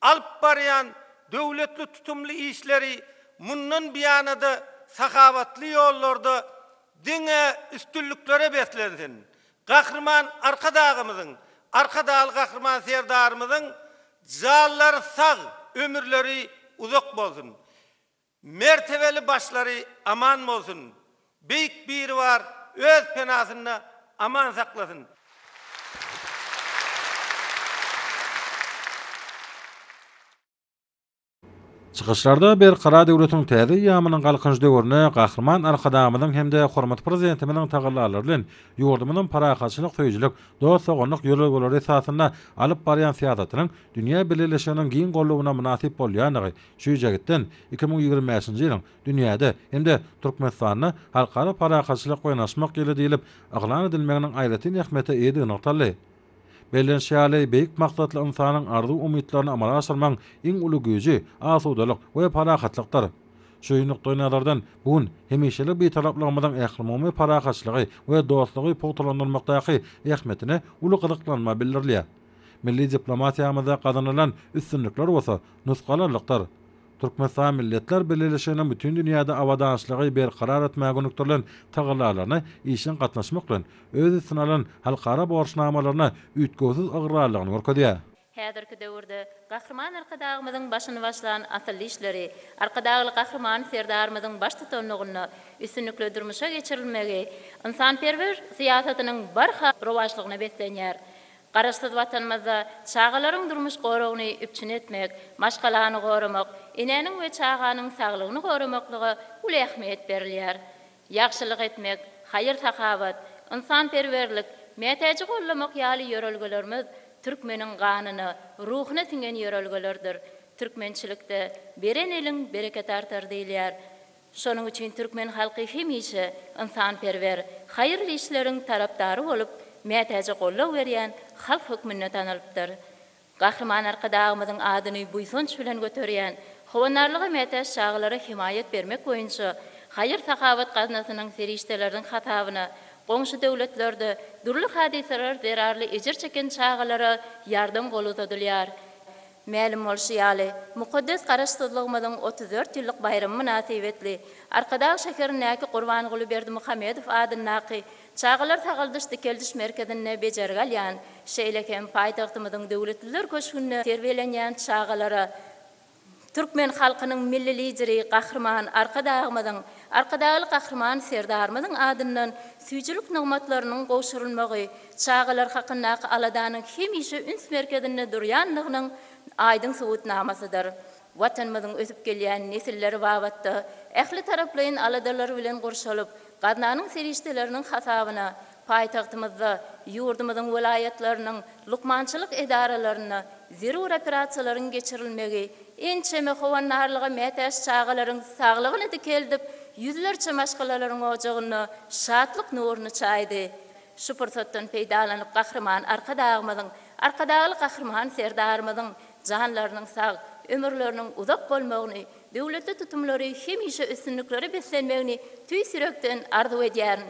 D: alyp barýan döwletli tutumly işleri mundan buýana-da sahawatly ýollarda diňe üstünliklere beslensin! Gahryman Arkadagymyzyň, Arkadagly Gahryman Serdarymyzyň janlary sag, ömürleri uzak bolsun! Mertebeli başlary aman bolsun! Beýik Biribar öz penasynda aman saklasyn!
B: Çykyşlarda Berkarar döwletiň täze eýýamynyň Galkynyş döwründe Gahryman Arkadagymyzyň hem-de hormatly Prezidentimiziň tagallalary bilen ýurdumyzyň parahatçylyk söýüjilik, dost-doganlyk ýörelgeleri esasynda alyp barýan syýasatynyň dünýä bileleşiginiň giň goldawyna mynasyp bolýandygy, şu jähtden 2025-nji ýylyň dünýäde hem-de Türkmenistanda Halkara parahatçylyk we ynaşmak ýyly diýlip yglan edilmeginiň aýratyn ähmiýete eýedigi nygtaldy. Bellenişi ýaly, beýik maksatly ynsanyň arzuw-umytlaryny amala aşyrmagyň iň uly güýji asudalyk we parahatlykdyr. Şu nukdaýnazardan, bu gün hemişelik Bitaraplygymyzyň ählumumy parahatçylygy we dostlugy pugtalandyrmakdaky ähmiýetine uly gyzyklanma bildirilýär. Milli diplomatiýamyzda gazanylan üstünlikler bolsa nusga alarlykdyr. Türkmenistan Milletler Bileleşiginiň bütin dünýäde abadançylygy berkarar etmäge gönükdirilen tagallalaryna işjeň gatnaşmak bilen, öz üstüne alan halkara borçnamalaryna üýtgewsiz ygrarlylygyny görkezýär.
E: Häzirki döwürde Gahryman Arkadagymyzyň başyny başlan asylly işleri, Arkadagly Gahryman Serdarymyzyň baştutanlygynda üstünlikli durmuşa geçirilmegi ynsanperwer syýasatynyň barha rowaçlygyna beslenýär. Garaşsyz Watanymyzda çagalaryň durmuş goragyny üpjün etmek, maşgalany goramak, enäniň we çaganyň saglygyny goramaklyga uly ähmiýet berilýär. Ýagşylyk etmek, haýyr-sahawat, ynsanperwerlik, mätäji gollamak ýaly ýörelgelerimiz türkmeniň ganyna, ruhuna siňen ýörelgelerdir. Türkmençilikde Beren eliň bereketi artar diýilýär. Şonuň üçin türkmen halky hemişe ynsanperwer, haýyrly işleriň tarapdary bolup, mätäje goldaw berýän halk hökmünde tanalypdyr. Gahryman Arkadagymyzyň adyny buýsanç bilen göterýän, howandarlyga mätäç çagalara hemaýat bermek boýunça haýyr-sahawat gaznasynyň serişdeleriniň hasabyna goňşy döwletlerde dürli hadysalar zerarly ejir çeken çagalara ýardam goly uzadylýar. Mälim bolşy ýaly, mukaddes Garaşsyzlygymyzyň 34 ýyllyk baýramy mynasybetli Arkadag şäherindäki Gurbanguly Berdimuhamedow adyndaky Çagalar sagaldyş-dikeldiş merkezinde bejergi alýan, şeýle hem paýtagtymyzyň Döwletliler köşgünde terbiýelenýän çagalara türkmen halkynyň Milli Lideri Gahryman Arkadagymyzyň, Arkadagly Gahryman Serdarymyzyň adyndan süýjülik nygmatlarynyň gowşurylmagy çagalar hakyndaky aladanyň hemişe üns merkezinde durýandygynyň aýdyň subutnamasydyr. Watanymyzyň ösüp gelýän nesilleri babatda ähli taraplaýyn aladalar bilen gurşalyp, gaznanyň serişdeleriniň hasabyna paýtagtymyzda, ýurdumyzyň welaýatlarynyň lukmançylyk edaralarynda zerur operasiýalaryň geçirilmegi ençeme howandarlyga mätäç çagalaryň saglygyny dikeldip, ýüzlerçe maşgalalaryň ojagyna şatlyk nuruny çaýdy. Şu pursatdan peýdalanyp Gahryman Arkadagymyzyň, Arkadagly Gahryman Serdarymyzyň janlarynyň sag, ömürleriniň uzak bolmagyny, döwletli tutumlary hemişe üstünliklere beslenmegini tüýs ýürekden arzuw edýärin.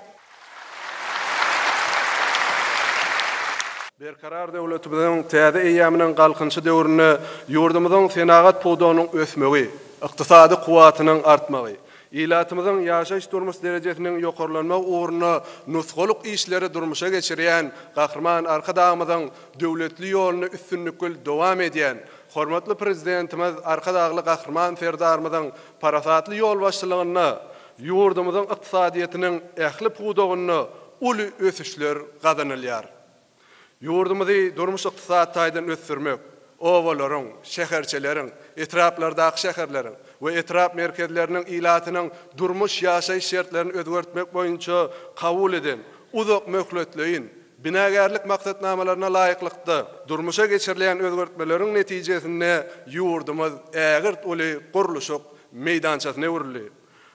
F: Berkarar döwletimiziň täze eýýamynyň Galkynyşy döwründe ýurdumyzyň senagat pudagynyň ösmegi, ykdysady kuwwatynyň artmagy, ilatymyzyň ýaşaýyş-durmuş derejesiniň ýokarlanmagy ugrunda nusgalyk işleri durmuşa geçirýän Gahryman Arkadagymyzyň döwletli ýoluny üstünlikli dowam edýän hormatly Prezidentimiz Arkadagly Gahryman Serdarymyzyň parasatly ýolbaşçylygynda ýurdumyzyň ykdysadyýetiniň ähli pudagynda uly ösüşler gazanylýar. Ýurdumyzy durmuş-ykdysady taýdan ösdürmek, obalaryň, şäherçeleriň, etraplardaky şäherleriň we etrap merkezleriniň ilatynyň durmuş-ýaşaýyş şertlerini özgertmek boýunça kabul eden uzak möhletleýin binagärlik maksatnamalaryna laýyklykda durmuşa geçirilýän özgertmeleriň netijesinde ýurdumyz ägirt uly gurluşyk meýdançasyna öwrüldi.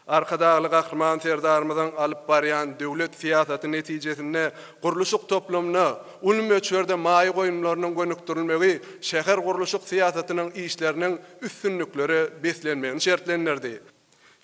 F: Arkadagly Gahryman Serdarymyzyň alyp barýan döwlet syýasaty netijesinde gurluşyk toplumyna uly möçberde maýa goýumlarynyň gönükdirilmegi şähergurluşyk syýasatynyň işleriniň üstünliklere beslenmegini şertlendirdi.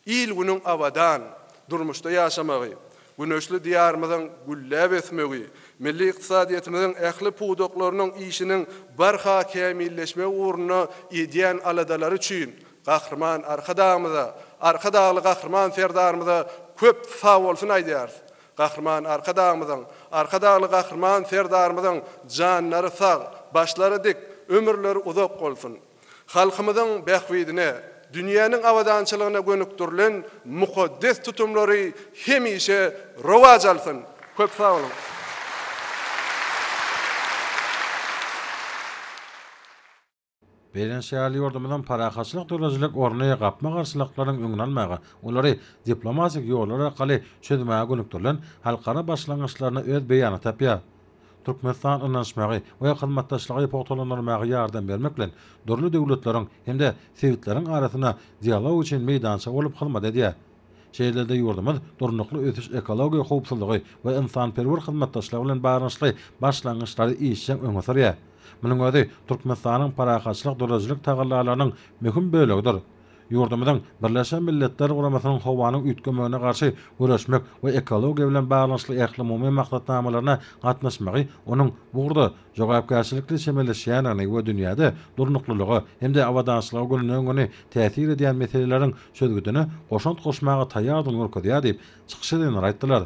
F: Il-günüň abadan durmuşda ýaşamagy, güneşli Diýarymyzyň gülläp ösmegi, milli ykdysadyýetimiziň ähli pudaklarynyň işiniň barha kämilleşmegi ugrunda edýän aladalary üçin Gahryman Arkadagymyza, Arkadagly Gahryman Serdarymyza köp sagbolsun aýdýarys. Gahryman Arkadagymyzyň, Arkadagly Gahryman Serdarymyzyň janlary sag, başlary dik, ömürleri uzak bolsun! Halkymyzyň bähbidine, dünýäniň abadançylygyna gönükdirilen mukaddes tutumlary hemişe rowaç alsyn! Köp sag boluň!
B: Belent şäherli ýurdumyzyň parahatçylyk döredijilik orny gapma-garşylyklaryň öňüni almaga, olary diplomatik ýollar arkaly çözmäge gönükdirilen halkara başlangyçlarynda öz beýanyny tapýar. Türkmenistan ynanyşmagy we hyzmatdaşlygy pugtalandyrmaga ýardam bermek bilen, dürli döwletleriň hem-de sebitleriň arasynda dialog üçin meýdança bolup hyzmat edýär. Şeýle-de ýurdumyz durnukly ösüş, ekologiýa howpsuzlygy we ynsanperwer hyzmatdaşlygy bilen baglanyşykly başlangyçlary işjeň öňe sürýär. Munuň özi Türkmenistanyň parahatçylyk döredijilik tagallalarynyň möhüm bölegidir. Ýurdumyzyň Birleşen Milletler Guramasynyň howanyň üýtgemegine garşy göreşmek we ekologiýa bilen baglanyşykly ählumumy maksatnamalaryna gatnaşmagy onuň bu ugurda jogapkärçilikli çemeleşýändigini we dünýäde durnuklylyga hem-de abadançylyga gönüden-göni täsir edýän meseleleriň çözgüdine goşant goşmaga taýýardygyny görkezýär diýip, çykyş edenler aýtdylar.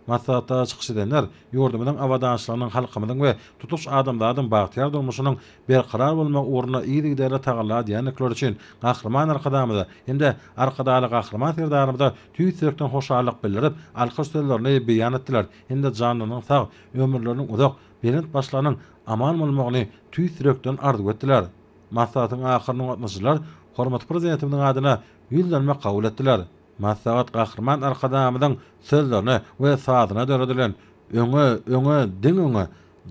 B: Maslahatda çykyş edenler ýurdumyzyň abadançylygynyň halkymyzyň we tutuş adamzadyň bagtyýar durmuşynyň berkarar bolmagy ugrunda yzygiderli tagalla edýändikleri üçin Gahryman Arkadagymyza hem-de Arkadagly Gahryman Serdarymyza tüýs ýürekden hoşallyk bildirip, alkyş sözlerini beýan etdiler hem-de janlarynyň sag, ömürleriniň uzak, belent başlarynyň aman bolmagyny tüýs ýürekden arzuw etdiler. Maslahatyň ahyrynda gatnaşyjylar hormatly Prezidentimiziň adyna ýüzlenme kabul etdiler. Maslahat Gahryman Arkadagymyzyň sözlerine we sazyna döredilen Öňe, öňe, diňe öňe,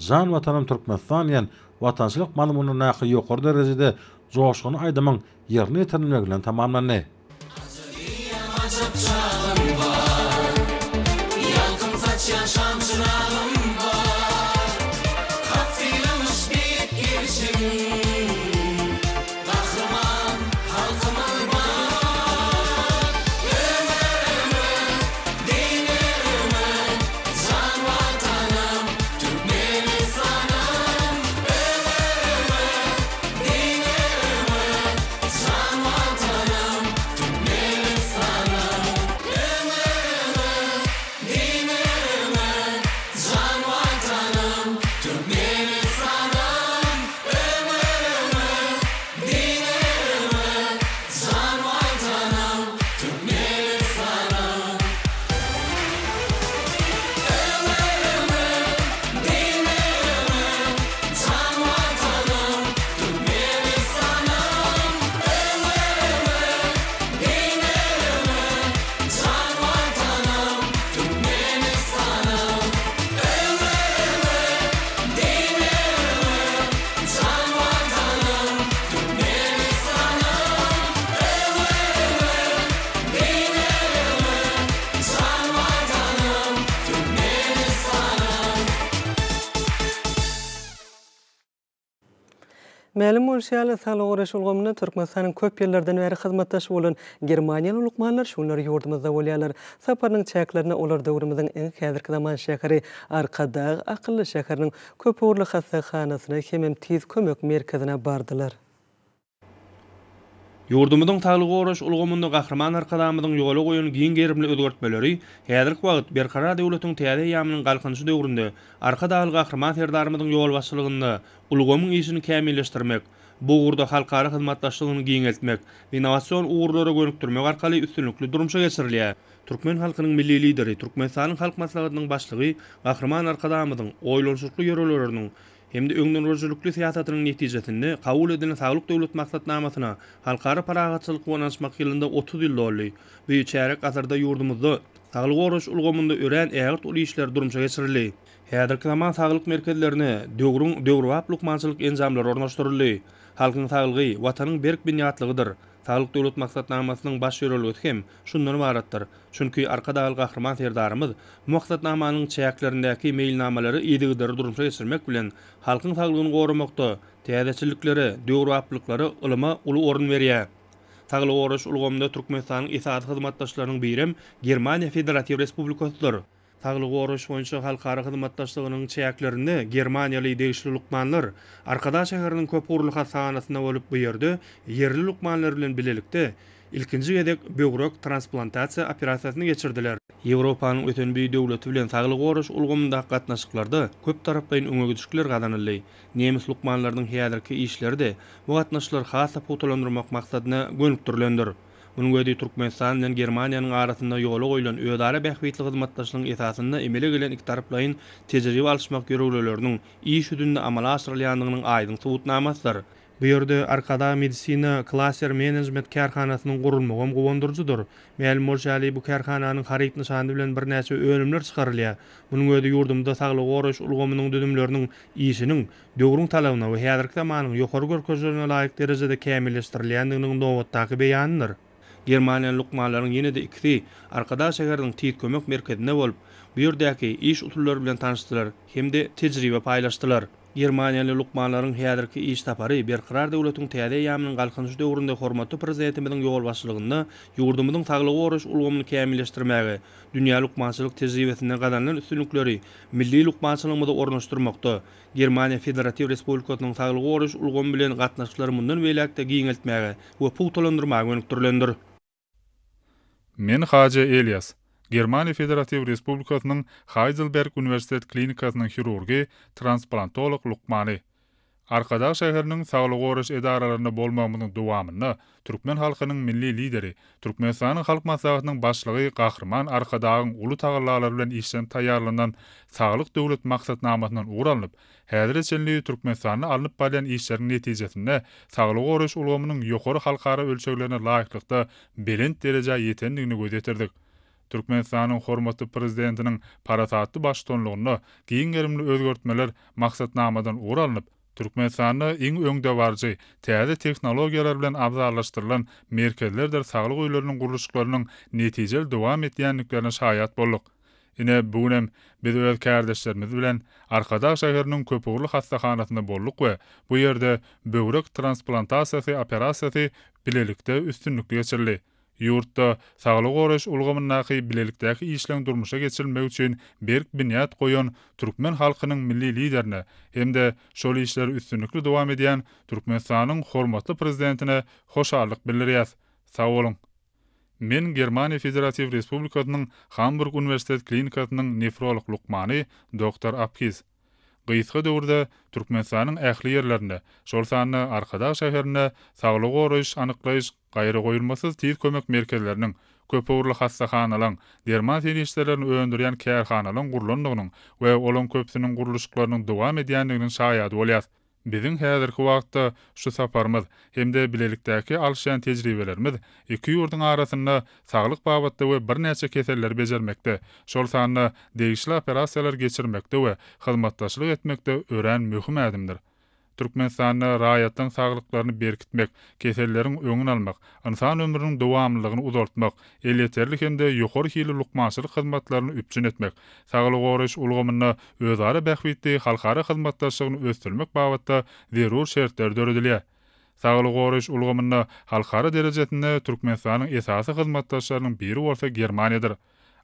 B: jan Watanym Türkmenistan diýen watançylyk mazmunyndaky ýokary derejede joşgunly aýdymyň ýerine ýetirilmegi bilen tamamlandy.
C: Ajap çagym bar, Ýalkym saçýan şam-çyragym bar. Hak sylamyş beýik gerçegin, Gahryman halkymyz bar. Öňe, öňe, diňe öňe, Jan Watanym, Türkmenistanym. Öňe, öňe, diňe öňe, Jan Watanym, Türkmenistanym. Öňe, öňe, diňe öňe, Jan Watanym, Türkmenistanym. Öňe, öňe, diňe öňe, Jan Watanym, Türkmenistanym. Öňe, öňe, diňe öňe, Jan Watanym, Türkmenistanym. Öňe, öňe, diňe öňe, Jan Watanym, Türkmenistanym. Öňe, öňe, diňe öňe, Jan Watanym, Türkmenistanym. Öňe, öňe, diňe öňe, Jan Watanym, Türkmenistanym.
A: Mälim bolşy ýaly, saglygy goraýyş ulgamynda Türkmenistanyň köp ýyllardan bäri hyzmatdaşy bolan germaniýaly lukmanlar şu günler ýurdumyzda bolýarlar. Saparynyň çäklerinde olar döwrümiziň iň häzirki zaman şäheri Arkadag akylly şäheriniň köpugurly hassahanasyna hemem tiz kömek merkezine bardylar.
G: Ýurdumyzyň saglygy goraýyş ulgamynda Gahryman Arkadagymyzyň ýola goýan giň gerimli özgertmeleri häzirki wagt Berkarar döwletiň täze eýýamynyň Galkynyşy döwründe Arkadagly Gahryman Serdarymyzyň ýolbaşçylygynda ulgamyň işini kämilleşdirmek, bu ugurda halkara hyzmatdaşlygyny giňeltmek, innowasion ugurlara gönükdirmek arkaly üstünlikli durmuşa geçirilýär. Türkmen halkynyň Milli Lideri, Türkmenistanyň Halk Maslahatynyň Başlygy Gahryman Arkadagymyzyň oýlanyşykly ýörelgeleriniň hem-de öňdengörüjilikli syýasatynyň netijesinde kabul edilen Saglyk Döwlet maksatnamasyna Halkara parahatçylyk we ynanyşmak ýylynda 30 ýyl doldy. Bu çärýek asyrda ýurdumyzda saglygy goraýyş ulgamynda örän ägirt uly işler durmuşa geçirildi. Häzirki zaman saglyk merkezlerine döwrüň döwrebap lukmançylyk enjamlary ornaşdyryldy. Halkyň saglygy, Watanyň berk binýatlygydyr. Saglyk Döwlet maksatnamasynyň baş ýörelgesi hem şundan ybaratdyr. Çünki Arkadagly Gahryman Serdarymyz bu maksatnamanyň çäklerindäki meýilnamalary yzygiderli durmuşa geçirmek bilen, halkyň saglygyny goramakda täzeçilliklere, döwrebaplyklara, ylyma uly orun berýär. Saglygy goraýyş ulgamynda Türkmenistanyň esasy hyzmatdaşlarynyň birem Germaniýa Federatiw Respublikasydyr. Saglygy goraýyş boýunça halkara hyzmatdaşlygynyň çäklerinde germaniýaly degişli lukmanlar Arkadag şäheriniň köpugurly hassahanasynda bolup, bu ýerde ýerli lukmanlar bilen bilelikde ilkinji gezek böwrek transplantasiýa operasiýasyny geçirdiler. Ýewropanyň ösen bir döwleti bilen saglygy goraýyş ulgamyndaky gatnaşyklarda köptaraplaýyn öňe gidişikler gazanyldy. Nemes lukmanlarynyň häzirki işleri-de bu gatnaşyklary has-da pugtalandyrmak maksadyna gönükdirilendir. Munuň özi Türkmenistan bilen Germaniýanyň arasynda ýola goýlan özara bähbitli hyzmatdaşlygyň esasynda emele gelen ikitaraplaýyn tejribe alyşmak ýörelgeleriniň iş ýüzünde amala aşyrylýandygynyň aýdyň subutnamasydyr. Bu ýerde Arkadag Medisina Klaster Menejment kärhanasynyň gurulmagam guwandyryjydyr. Mälim bolşy ýaly, bu kärhananyň haryt nyşany bilen birnäçe önümler çykarylýar. Munuň özi ýurdumyzda saglygy goraýyş ulgamynyň düzümleriniň işiniň döwrüň talabyna we häzirki zamanyň ýokary görkezijilerine laýyk derejede kämilleşdirilýändiginiň nobatdaky beýanydyr. Germaniýaly lukmanlaryň ýene-de ikisi Arkadag şäheriniň Tiz kömek merkezinde bolup, bu ýerdäki iş usullary bilen tanyşdylar hem-de tejribe paýlaşdylar. Germaniýaly lukmanlaryň häzirki iş sapary Berkarar döwletiň täze eýýamynyň Galkynyşy döwründe hormatly Prezidentimiziň ýolbaşçylygynda ýurdumyzyň saglygy goraýyş ulgamyny kämilleşdirmäge, dünýä lukmançylyk tejribesinde gazanylan üstünlikleri milli lukmançylygymyza ornaşdyrmakda, Germaniýa Federatiw Respublikasynyň saglygy goraýyş ulgamy bilen gatnaşyklary mundan beýläk-de giňeltmäge we pugtalandyrmaga gönükdirilendir.
H: Men Haje Elias, Germaniýa Federatiw Respublikasynyň Haýdelberg uniwersitet klinikasynyň hirurgy, transplantolog lukmany. Arkadag şäheriniň saglygy goraýyş edaralarynda bolmagymyzyň dowamynda türkmen halkynyň Milli Lideri, Türkmenistanyň Halk Maslahatynyň Başlygy Gahryman Arkadagyň uly tagallalary bilen işlenip taýýarlanan Saglyk Döwlet maksatnamasyndan ugur alnyp, häzire çenli Türkmenistanda alnyp barylýan işleriň netijesinde saglygy goraýyş ulgamynyň ýokary halkara ölçeglerine laýyklykda belent derejä ýetendigine göz ýetirdik. Türkmenistanyň hormatly Prezidentiniň parasatly baştutanlygynda giň gerimli özgertmeler maksatnamadan ugur alnyp, Türkmenistanda iň öňdebaryjy, täze tehnologiýalar bilen abzallaşdyrylan merkezlerdir saglyk öýleriniň gurluşyklarynyň netijeli dowam etýändiklerine şaýat bolduk. Ine, bu günem biz öz kärdeşlerimiz bilen Arkadag şäheriniň köpugurly hassahanasynda bolduk we bu ýerde böwrek transplantasiýasy operasiýasy bilelikde üstünlikli geçirildi. Ýurtda saglygy goraýyş ulgamyndaky bilelikdäki işleň durmuşa geçirilmegi üçin berk binýat goýan türkmen halkynyň Milli Liderine hem-de şol işleri üstünlikli dowam edýän Türkmenistanyň hormatly Prezidentine hoşallyk bildirýäs. Sag boluň! Men Germaniýa Federatiw Respublikasynyň Hamburg uniwersitet klinikasynyň nefrolog lukmany doktor Aphiz. Gysga döwürde Türkmenistanyň ähli ýerlerinde, şol sanda Arkadag şäherinde saglygy goraýyş, anyklaýyş, gaýragoýulmasyz tiz kömek merkezleriniň, köpugurly hassahanalaryň, derman serişdelerini öndürýän kärhanalaryň gurlandygynyň we olaryň köpüsiniň gurluşyklarynyň dowam edýändiginiň şaýady bolýas. Biziň häzirki wagtda şu saparymyz hem-de bilelikdäki alyşýan tejribelerimiz iki ýurduň arasynda saglyk babatda we birnäçe keselleri bejermekde, şol sanda degişli operasiýalary geçirmekde we hyzmatdaşlyk etmekde örän möhüm ädimdir. Türkmenistanda raýatlaryň saglyklaryny berkitmek, keselleriň öňüni almak, ynsan ömrüniň dowamlylygyny uzaltmak, elýeterli hem-de ýokary hilli lukmançylyk hyzmatlaryny üpjün etmek, saglygy goraýyş ulgamynda özara bähbitli halkara hyzmatdaşlygyny ösdürmek babatda zerur şertler döredilýär. Saglygy goraýyş ulgamynda halkara derejesinde Türkmenistanyň esasy hyzmatdaşlarynyň biri bolsa Germaniýadyr.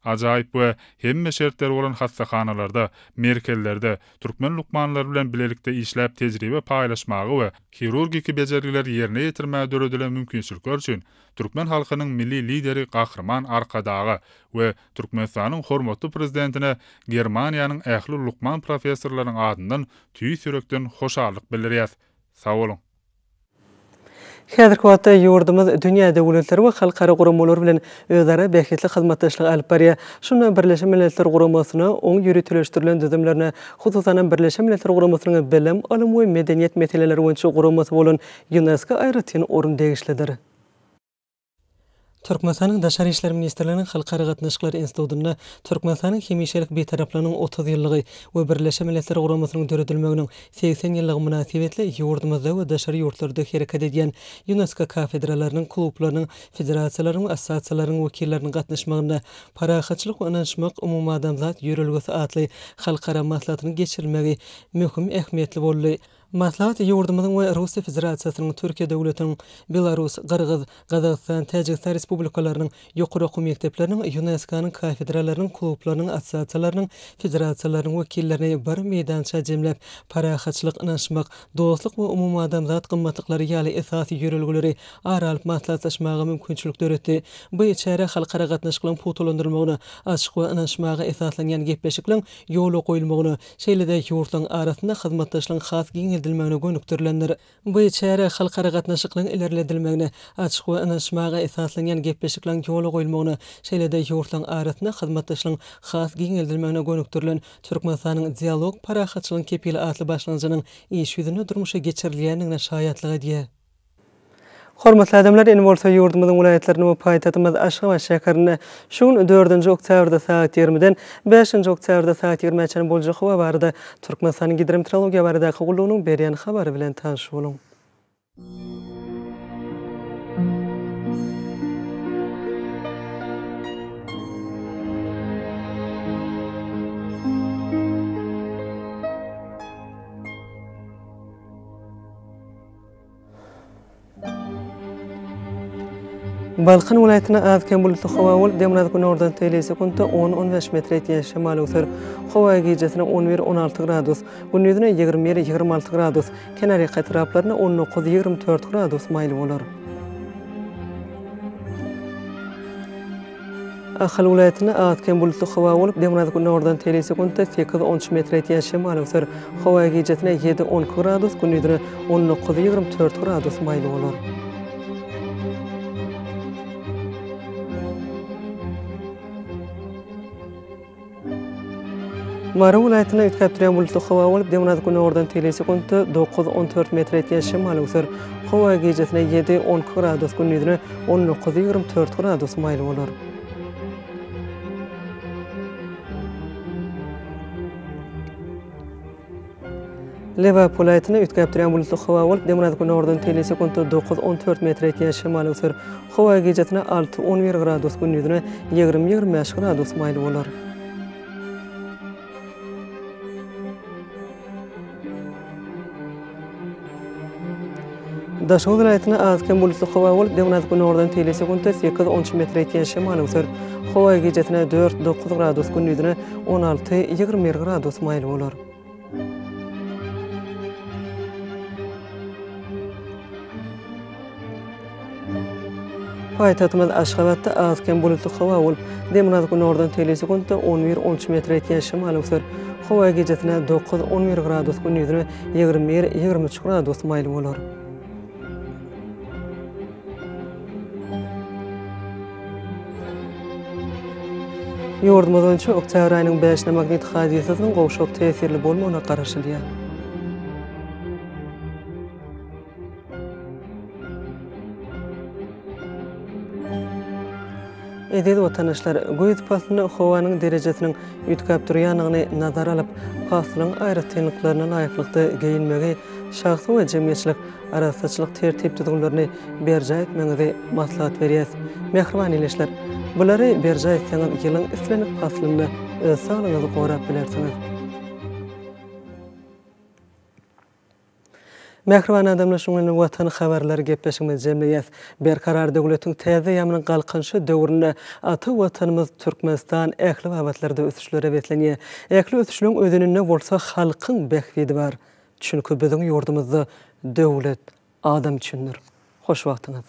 H: Ajaýyp we hemme şertleri bolan hassahanalarda, merkezlerde türkmen lukmanlary bilen bilelikde işläp tejribe paýlaşmaga we hirurgiki bejergileri ýerine ýetirmäge döredilen mümkinçilikler üçin türkmen halkynyň Milli Lideri Gahryman Arkadaga we Türkmenistanyň hormatly Prezidentine Germaniýanyň ähli lukman professorlarynyň adyndan tüýs ýürekden hoşallyk bildirýäs. Sag boluň!
A: Häzirki wagtda ýurdumyz dünýä döwletleri we halkara guramalary bilen özara bähbitli hyzmatdaşlygy alyp barýar. Şunda Birleşen Milletler Guramasyna, oň ýöriteleşdirilen düzümlerine, hususanam Birleşen Milletler Guramasynyň Bilim, ylym we medeniýet meseleleri boýunça guramasy bolan Ýunesko aýratyn orun degişlidir. Türkmenistanyň Daşary işler ministrliginiň Halkara gatnaşyklary institutynda Türkmenistanyň hemişelik Bitaraplygynyň 30 ýyllygy we Birleşen Milletler Guramasynyň döredilmeginiň 80 ýyllygy mynasybetli ýurdumyzda we daşary ýurtlarda hereket edýän Ýunesko kafedralarynyň, klublarynyň, federasiýalarynyň we assosiasiýalarynyň wekilleriniň gatnaşmagynda Parahatçylyk we ynanyşmak umumadamzat ýörelgesi atly halkara maslahatynyň geçirilmegi möhüm ähmiýetli boldy. Maslahat ýurdumyzyň we Russiýa Federasiýasynyň, Türkiýe döwletiniň, Belarus, Gyrgyz, Gazagystan, Täjigistan Respublikalarynyň ýokary okuw mekdepleriniň, Ýunesko-nyň kafedralarynyň, klublarynyň, assosiasiýalarynyň, federasiýalarynyň wekillerini bir meýdança jemläp, parahatçylyk, ynanyşmak, dostluk we umumadamzat gymmatlyklary ýaly esasy ýörelgeleri ara alyp maslahatlaşmaga mümkinçilik döretdi. Bu çäre halkara gatnaşyklaryň pugtalandyrylmagyna, açyk we ynanyşmaga esaslanýan gepleşikleriň ýola goýulmagyna, şeýle-de ýurtlaryň arasynda hyzmatdaşlygyň has giňeldilmegine gönükdirilendir. Bu çäre halkara gatnaşyklaryň ilerledilmegine, açyk we ynanyşmaga esaslanýan gepleşikleriň ýola goýulmagyna, şeýle-de ýurtlaryň arasynda hyzmatdaşlygyň has giňeldilmegine gönükdirilen Türkmenistanyň Dialog, parahatçylygyň kepili atly başlangyjynyň iş ýüzünde durmuşa geçirilýändigine şaýatlyk edýär. Hormatly adamlar, indi bolsa ýurdumyzyň welaýatlarynda we paýtagtymyz Aşgabat şäherinde şu gün dördünji oktýabrda sagat ýigrimiden bäşinji oktýabrda saat ýigrimä çenli boljak howa barada Türkmenistanyň Gidrometeorologiýa baradaky gullugynyň berýän habary bilen tanyş boluň. Balkan welaýatynda az-kem bulutly howa bolup, demirgazyk-günordan teýli sekuntda on-on bäş metre ýetýän şemal öwser. Howa gijesine on bir-on alty gradus, gündizine 21, 26 gradus, kenarýaka etraplarynda 19, 24 gradus maýyl bolar. Ahal welaýatynda az-kem bulutly howa bolup, demirgazyk-günordan teýli sekuntda sekiz, on üç metre ýetýän şemal öwser. Howa gijesine ýedi, 12 gradus, gündizine 19, 24 gradus maýyl bolar. Mary welaýatynda üýtgäp durýan bulutly howa bolup, demirgazyk-günordan teýli sekuntda dokuz, 14 metre ýetýän şemal öwser. Howa gijesine ýedi, 12 gradus, gündizine 19, 24 gradus maýyl bolar. Lebap welaýatynda üýtgäp durýan bulutly howa bolup, demirgazyk-günordan teýli sekuntda dokuz, 14 metre ýetýän şemal öwser. Howa gijesine alty, 11 gradus, gündizine 20, 25 gradus maýyl bolar. Daşoguz welaýatynda az-kem bulutly howa bolup, demirgazyk-günordan teýli sekuntda sekiz, on üç metre ýetýän şemal öwser. Howa gijesine dört, dokuz gradus, gündizine 16, 21 gradus maýyl bolar. Paýtagtymyz Aşgabatda az-kem bulutly howa bolup, demirgazyk-günordan teýli sekuntda on bir, on üç metre ýetýän şemal öwser. Howa gijesine dokuz, 11 gradus, gündizine 21, 23 gradus maýyl bolar. Ýurdumyz boýunça oktýabr aýynyň bäşine magnit hadysasynyň gowşak täsirli bolmagyna garaşylýar. Eziz watandaşlar, güýz paslynda howanyň derejesiniň üýtgäp durýandygyny nazara alyp, paslyň aýratynlyklaryna laýyklykda geýinmegi, şahsy we jemgyýetçilik arassaçylyk tertip-düzgünlerini berjaý etmegiňizi maslahat berýäs. Mähriban ildeşler, bulary berjaý etseňiz ýylyň islendik paslynda öz saglygyňyzy gorap bilersiňiz. Mähriban adamlar şunuň bilen Watan habarlary gepleşigimizi jemleýäs. Berkarar döwletiň täze eýýamynyň Galkynyşy döwründe ata Watanymyz Türkmenistan ähli babatlarda ösüşlere beslenýär. Ähli ösüşleň özeninde bolsa halkyň bähbidi bar. Çünki biziň ýurdumyzda döwlet adam üçindir. Hoş wagtyňyz.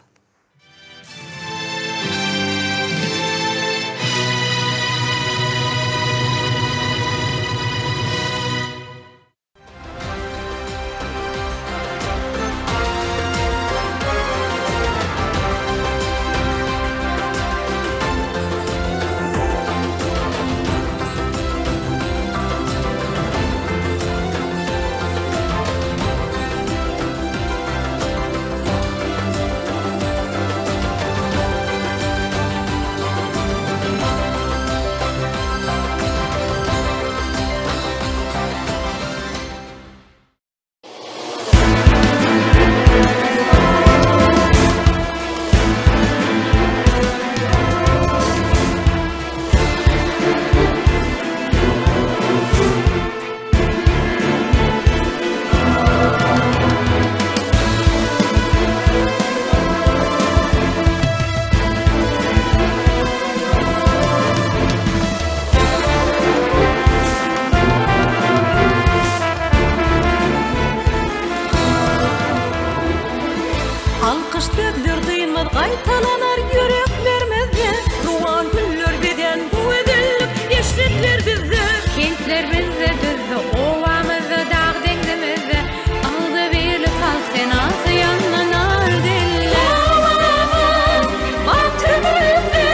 I: Alkyş sözler dynmaz gaýtalanar ýüreklerimizde, Rowan güller bezän bu gözellik eşretler bizde.
J: Kentlerimizde, düzde, obamyzda, dag-deňzimizde Agzybirlik halk senasy ýaňlanar dille.
I: Obamyz, bagtymyzda,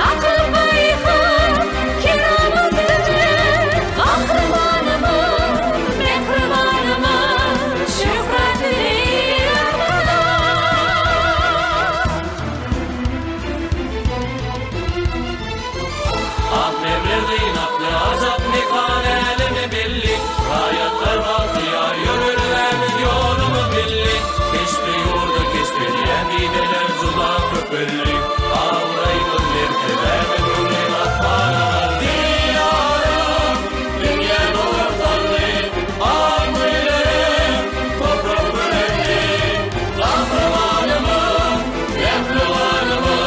I: akyl-paýhas, keramat bizde. Gahrymanymyz, mähribanymyz, şöhratly Diýarymyzda.
C: Ak mermer zynatly ajap mekan äleme belli, Raýatlar bagtyýar ýörelgämiz ýolumyz milli, Keşbi ýurda keşp edýän dideler juda köpeldi, Abraýymyz mertebämiz öwren asmana galdy. Diýarym dünýä nur saldy, Ak öýlerim toprak bürendi, Gahrymanymyz, mähribanymyz.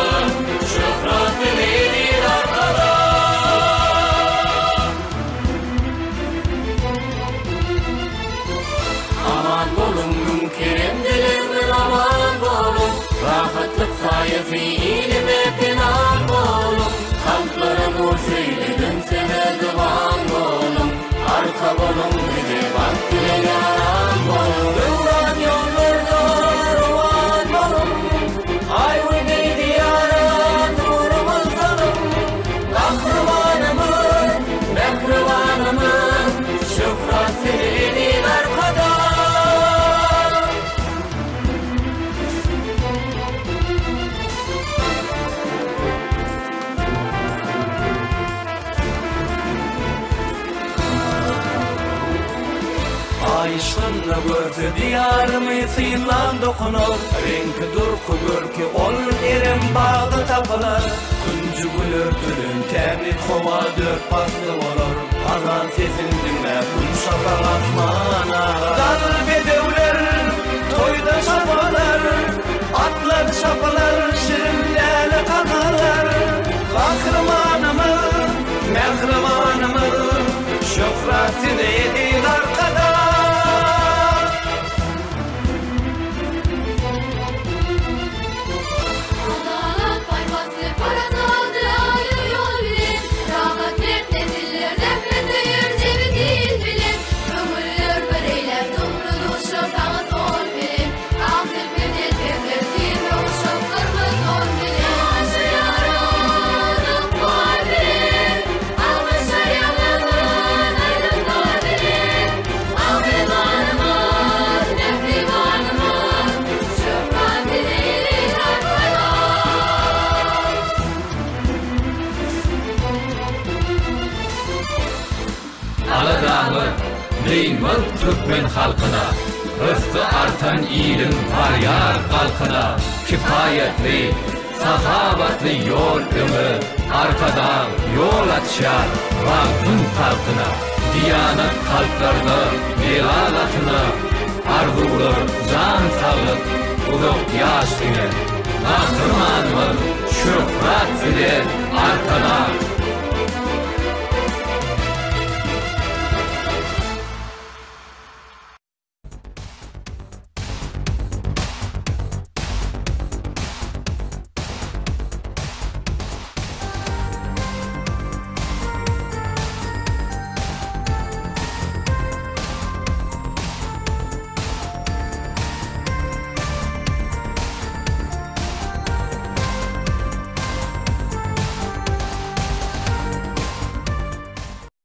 C: Söýlenen söze zyban boluň, Arka boluň bize bagt bile ýaran boluň. Döwran ýollarda rowan boluň, Aý-Gün deý Diýara nurumyz salyň. Gahrymanymyz, mähribanymyz, Şöhrat size eziz Arkadag! Aý yşgynda görse diýarymy synlan dokunar, Reňki, durky, görki ol Erem bagda tapylar. Künji gül örtülen tämiz howa dört pasly bolar, Azan sesin diňläp gün şapak asman agar. Dal bedewler toýda çapalar, Atlar çapylar, şirin läle kakalar. Gahrymanymyz, mähribanymyz, Şöhrat size eziz Arkadag!
J: Adalat paýhasly parasatly aýdyň ýol bilen, Rahat mert nesiller zähmet söýer jebis il bilen, Köňüller bir eýläp dumly-duşa saga sol bilen, Ak telpe telpekler tirme guşak gyrmyz don bilen. Ýaşaýarys ykbal bilen, Alkyşlar ýaňlansyn aýdym-saz bilen, Gahrymanymyz, mähribanymyz, Şöhrat size eziz Arkadag!
C: Aladamyz dynmaz türkmen halkyna, Rysgy artan iliň barýar galkyna, Kipaýatly, sahawatly ýol öňe, Arkadag ýol açýar bagtyň tagtyna. Diýanat kalplarda jelal atyna, Arzuwlar jan saglyk, uzak ýaş siňe. Gahrymanymyz şöhrat size Arkadag!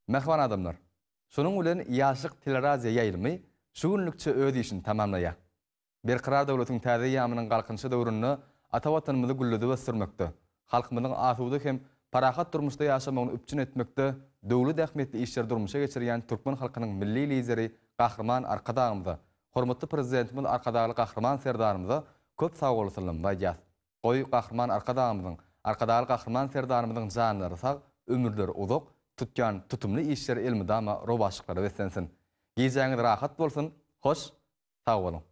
K: Mähriban adamlar! Şunuň bilen Ýaşlyk teleradio ýaýlymy şu günlükçe öz işini tamamlaýar. Berkarar döwletiň täze eýýamynyň Galkynyşy döwründe ata Watanymyzy gülledip ösdürmekde, halkymyzyň asuda hem parahat durmuşda ýaşamagyny üpjün etmekde döwlet ähmiýetli işleri durmuşa geçirýän türkmen halkynyň Milli Lideri Gahryman Arkadagymyza, hormatly Prezidentimiz Arkadagly Gahryman Serdarymyza köp sagbolsunlarymyzy aýdýas. Goý, Gahryman Arkadagymyzyň, Arkadagly Gahryman Serdarymyzyň janlary sag, ömürleri uzak, tutýan tutumly işleri elmydama rowaçlyklara beslensin! Gijäňiz rahat bolsun, hoş, sag boluň!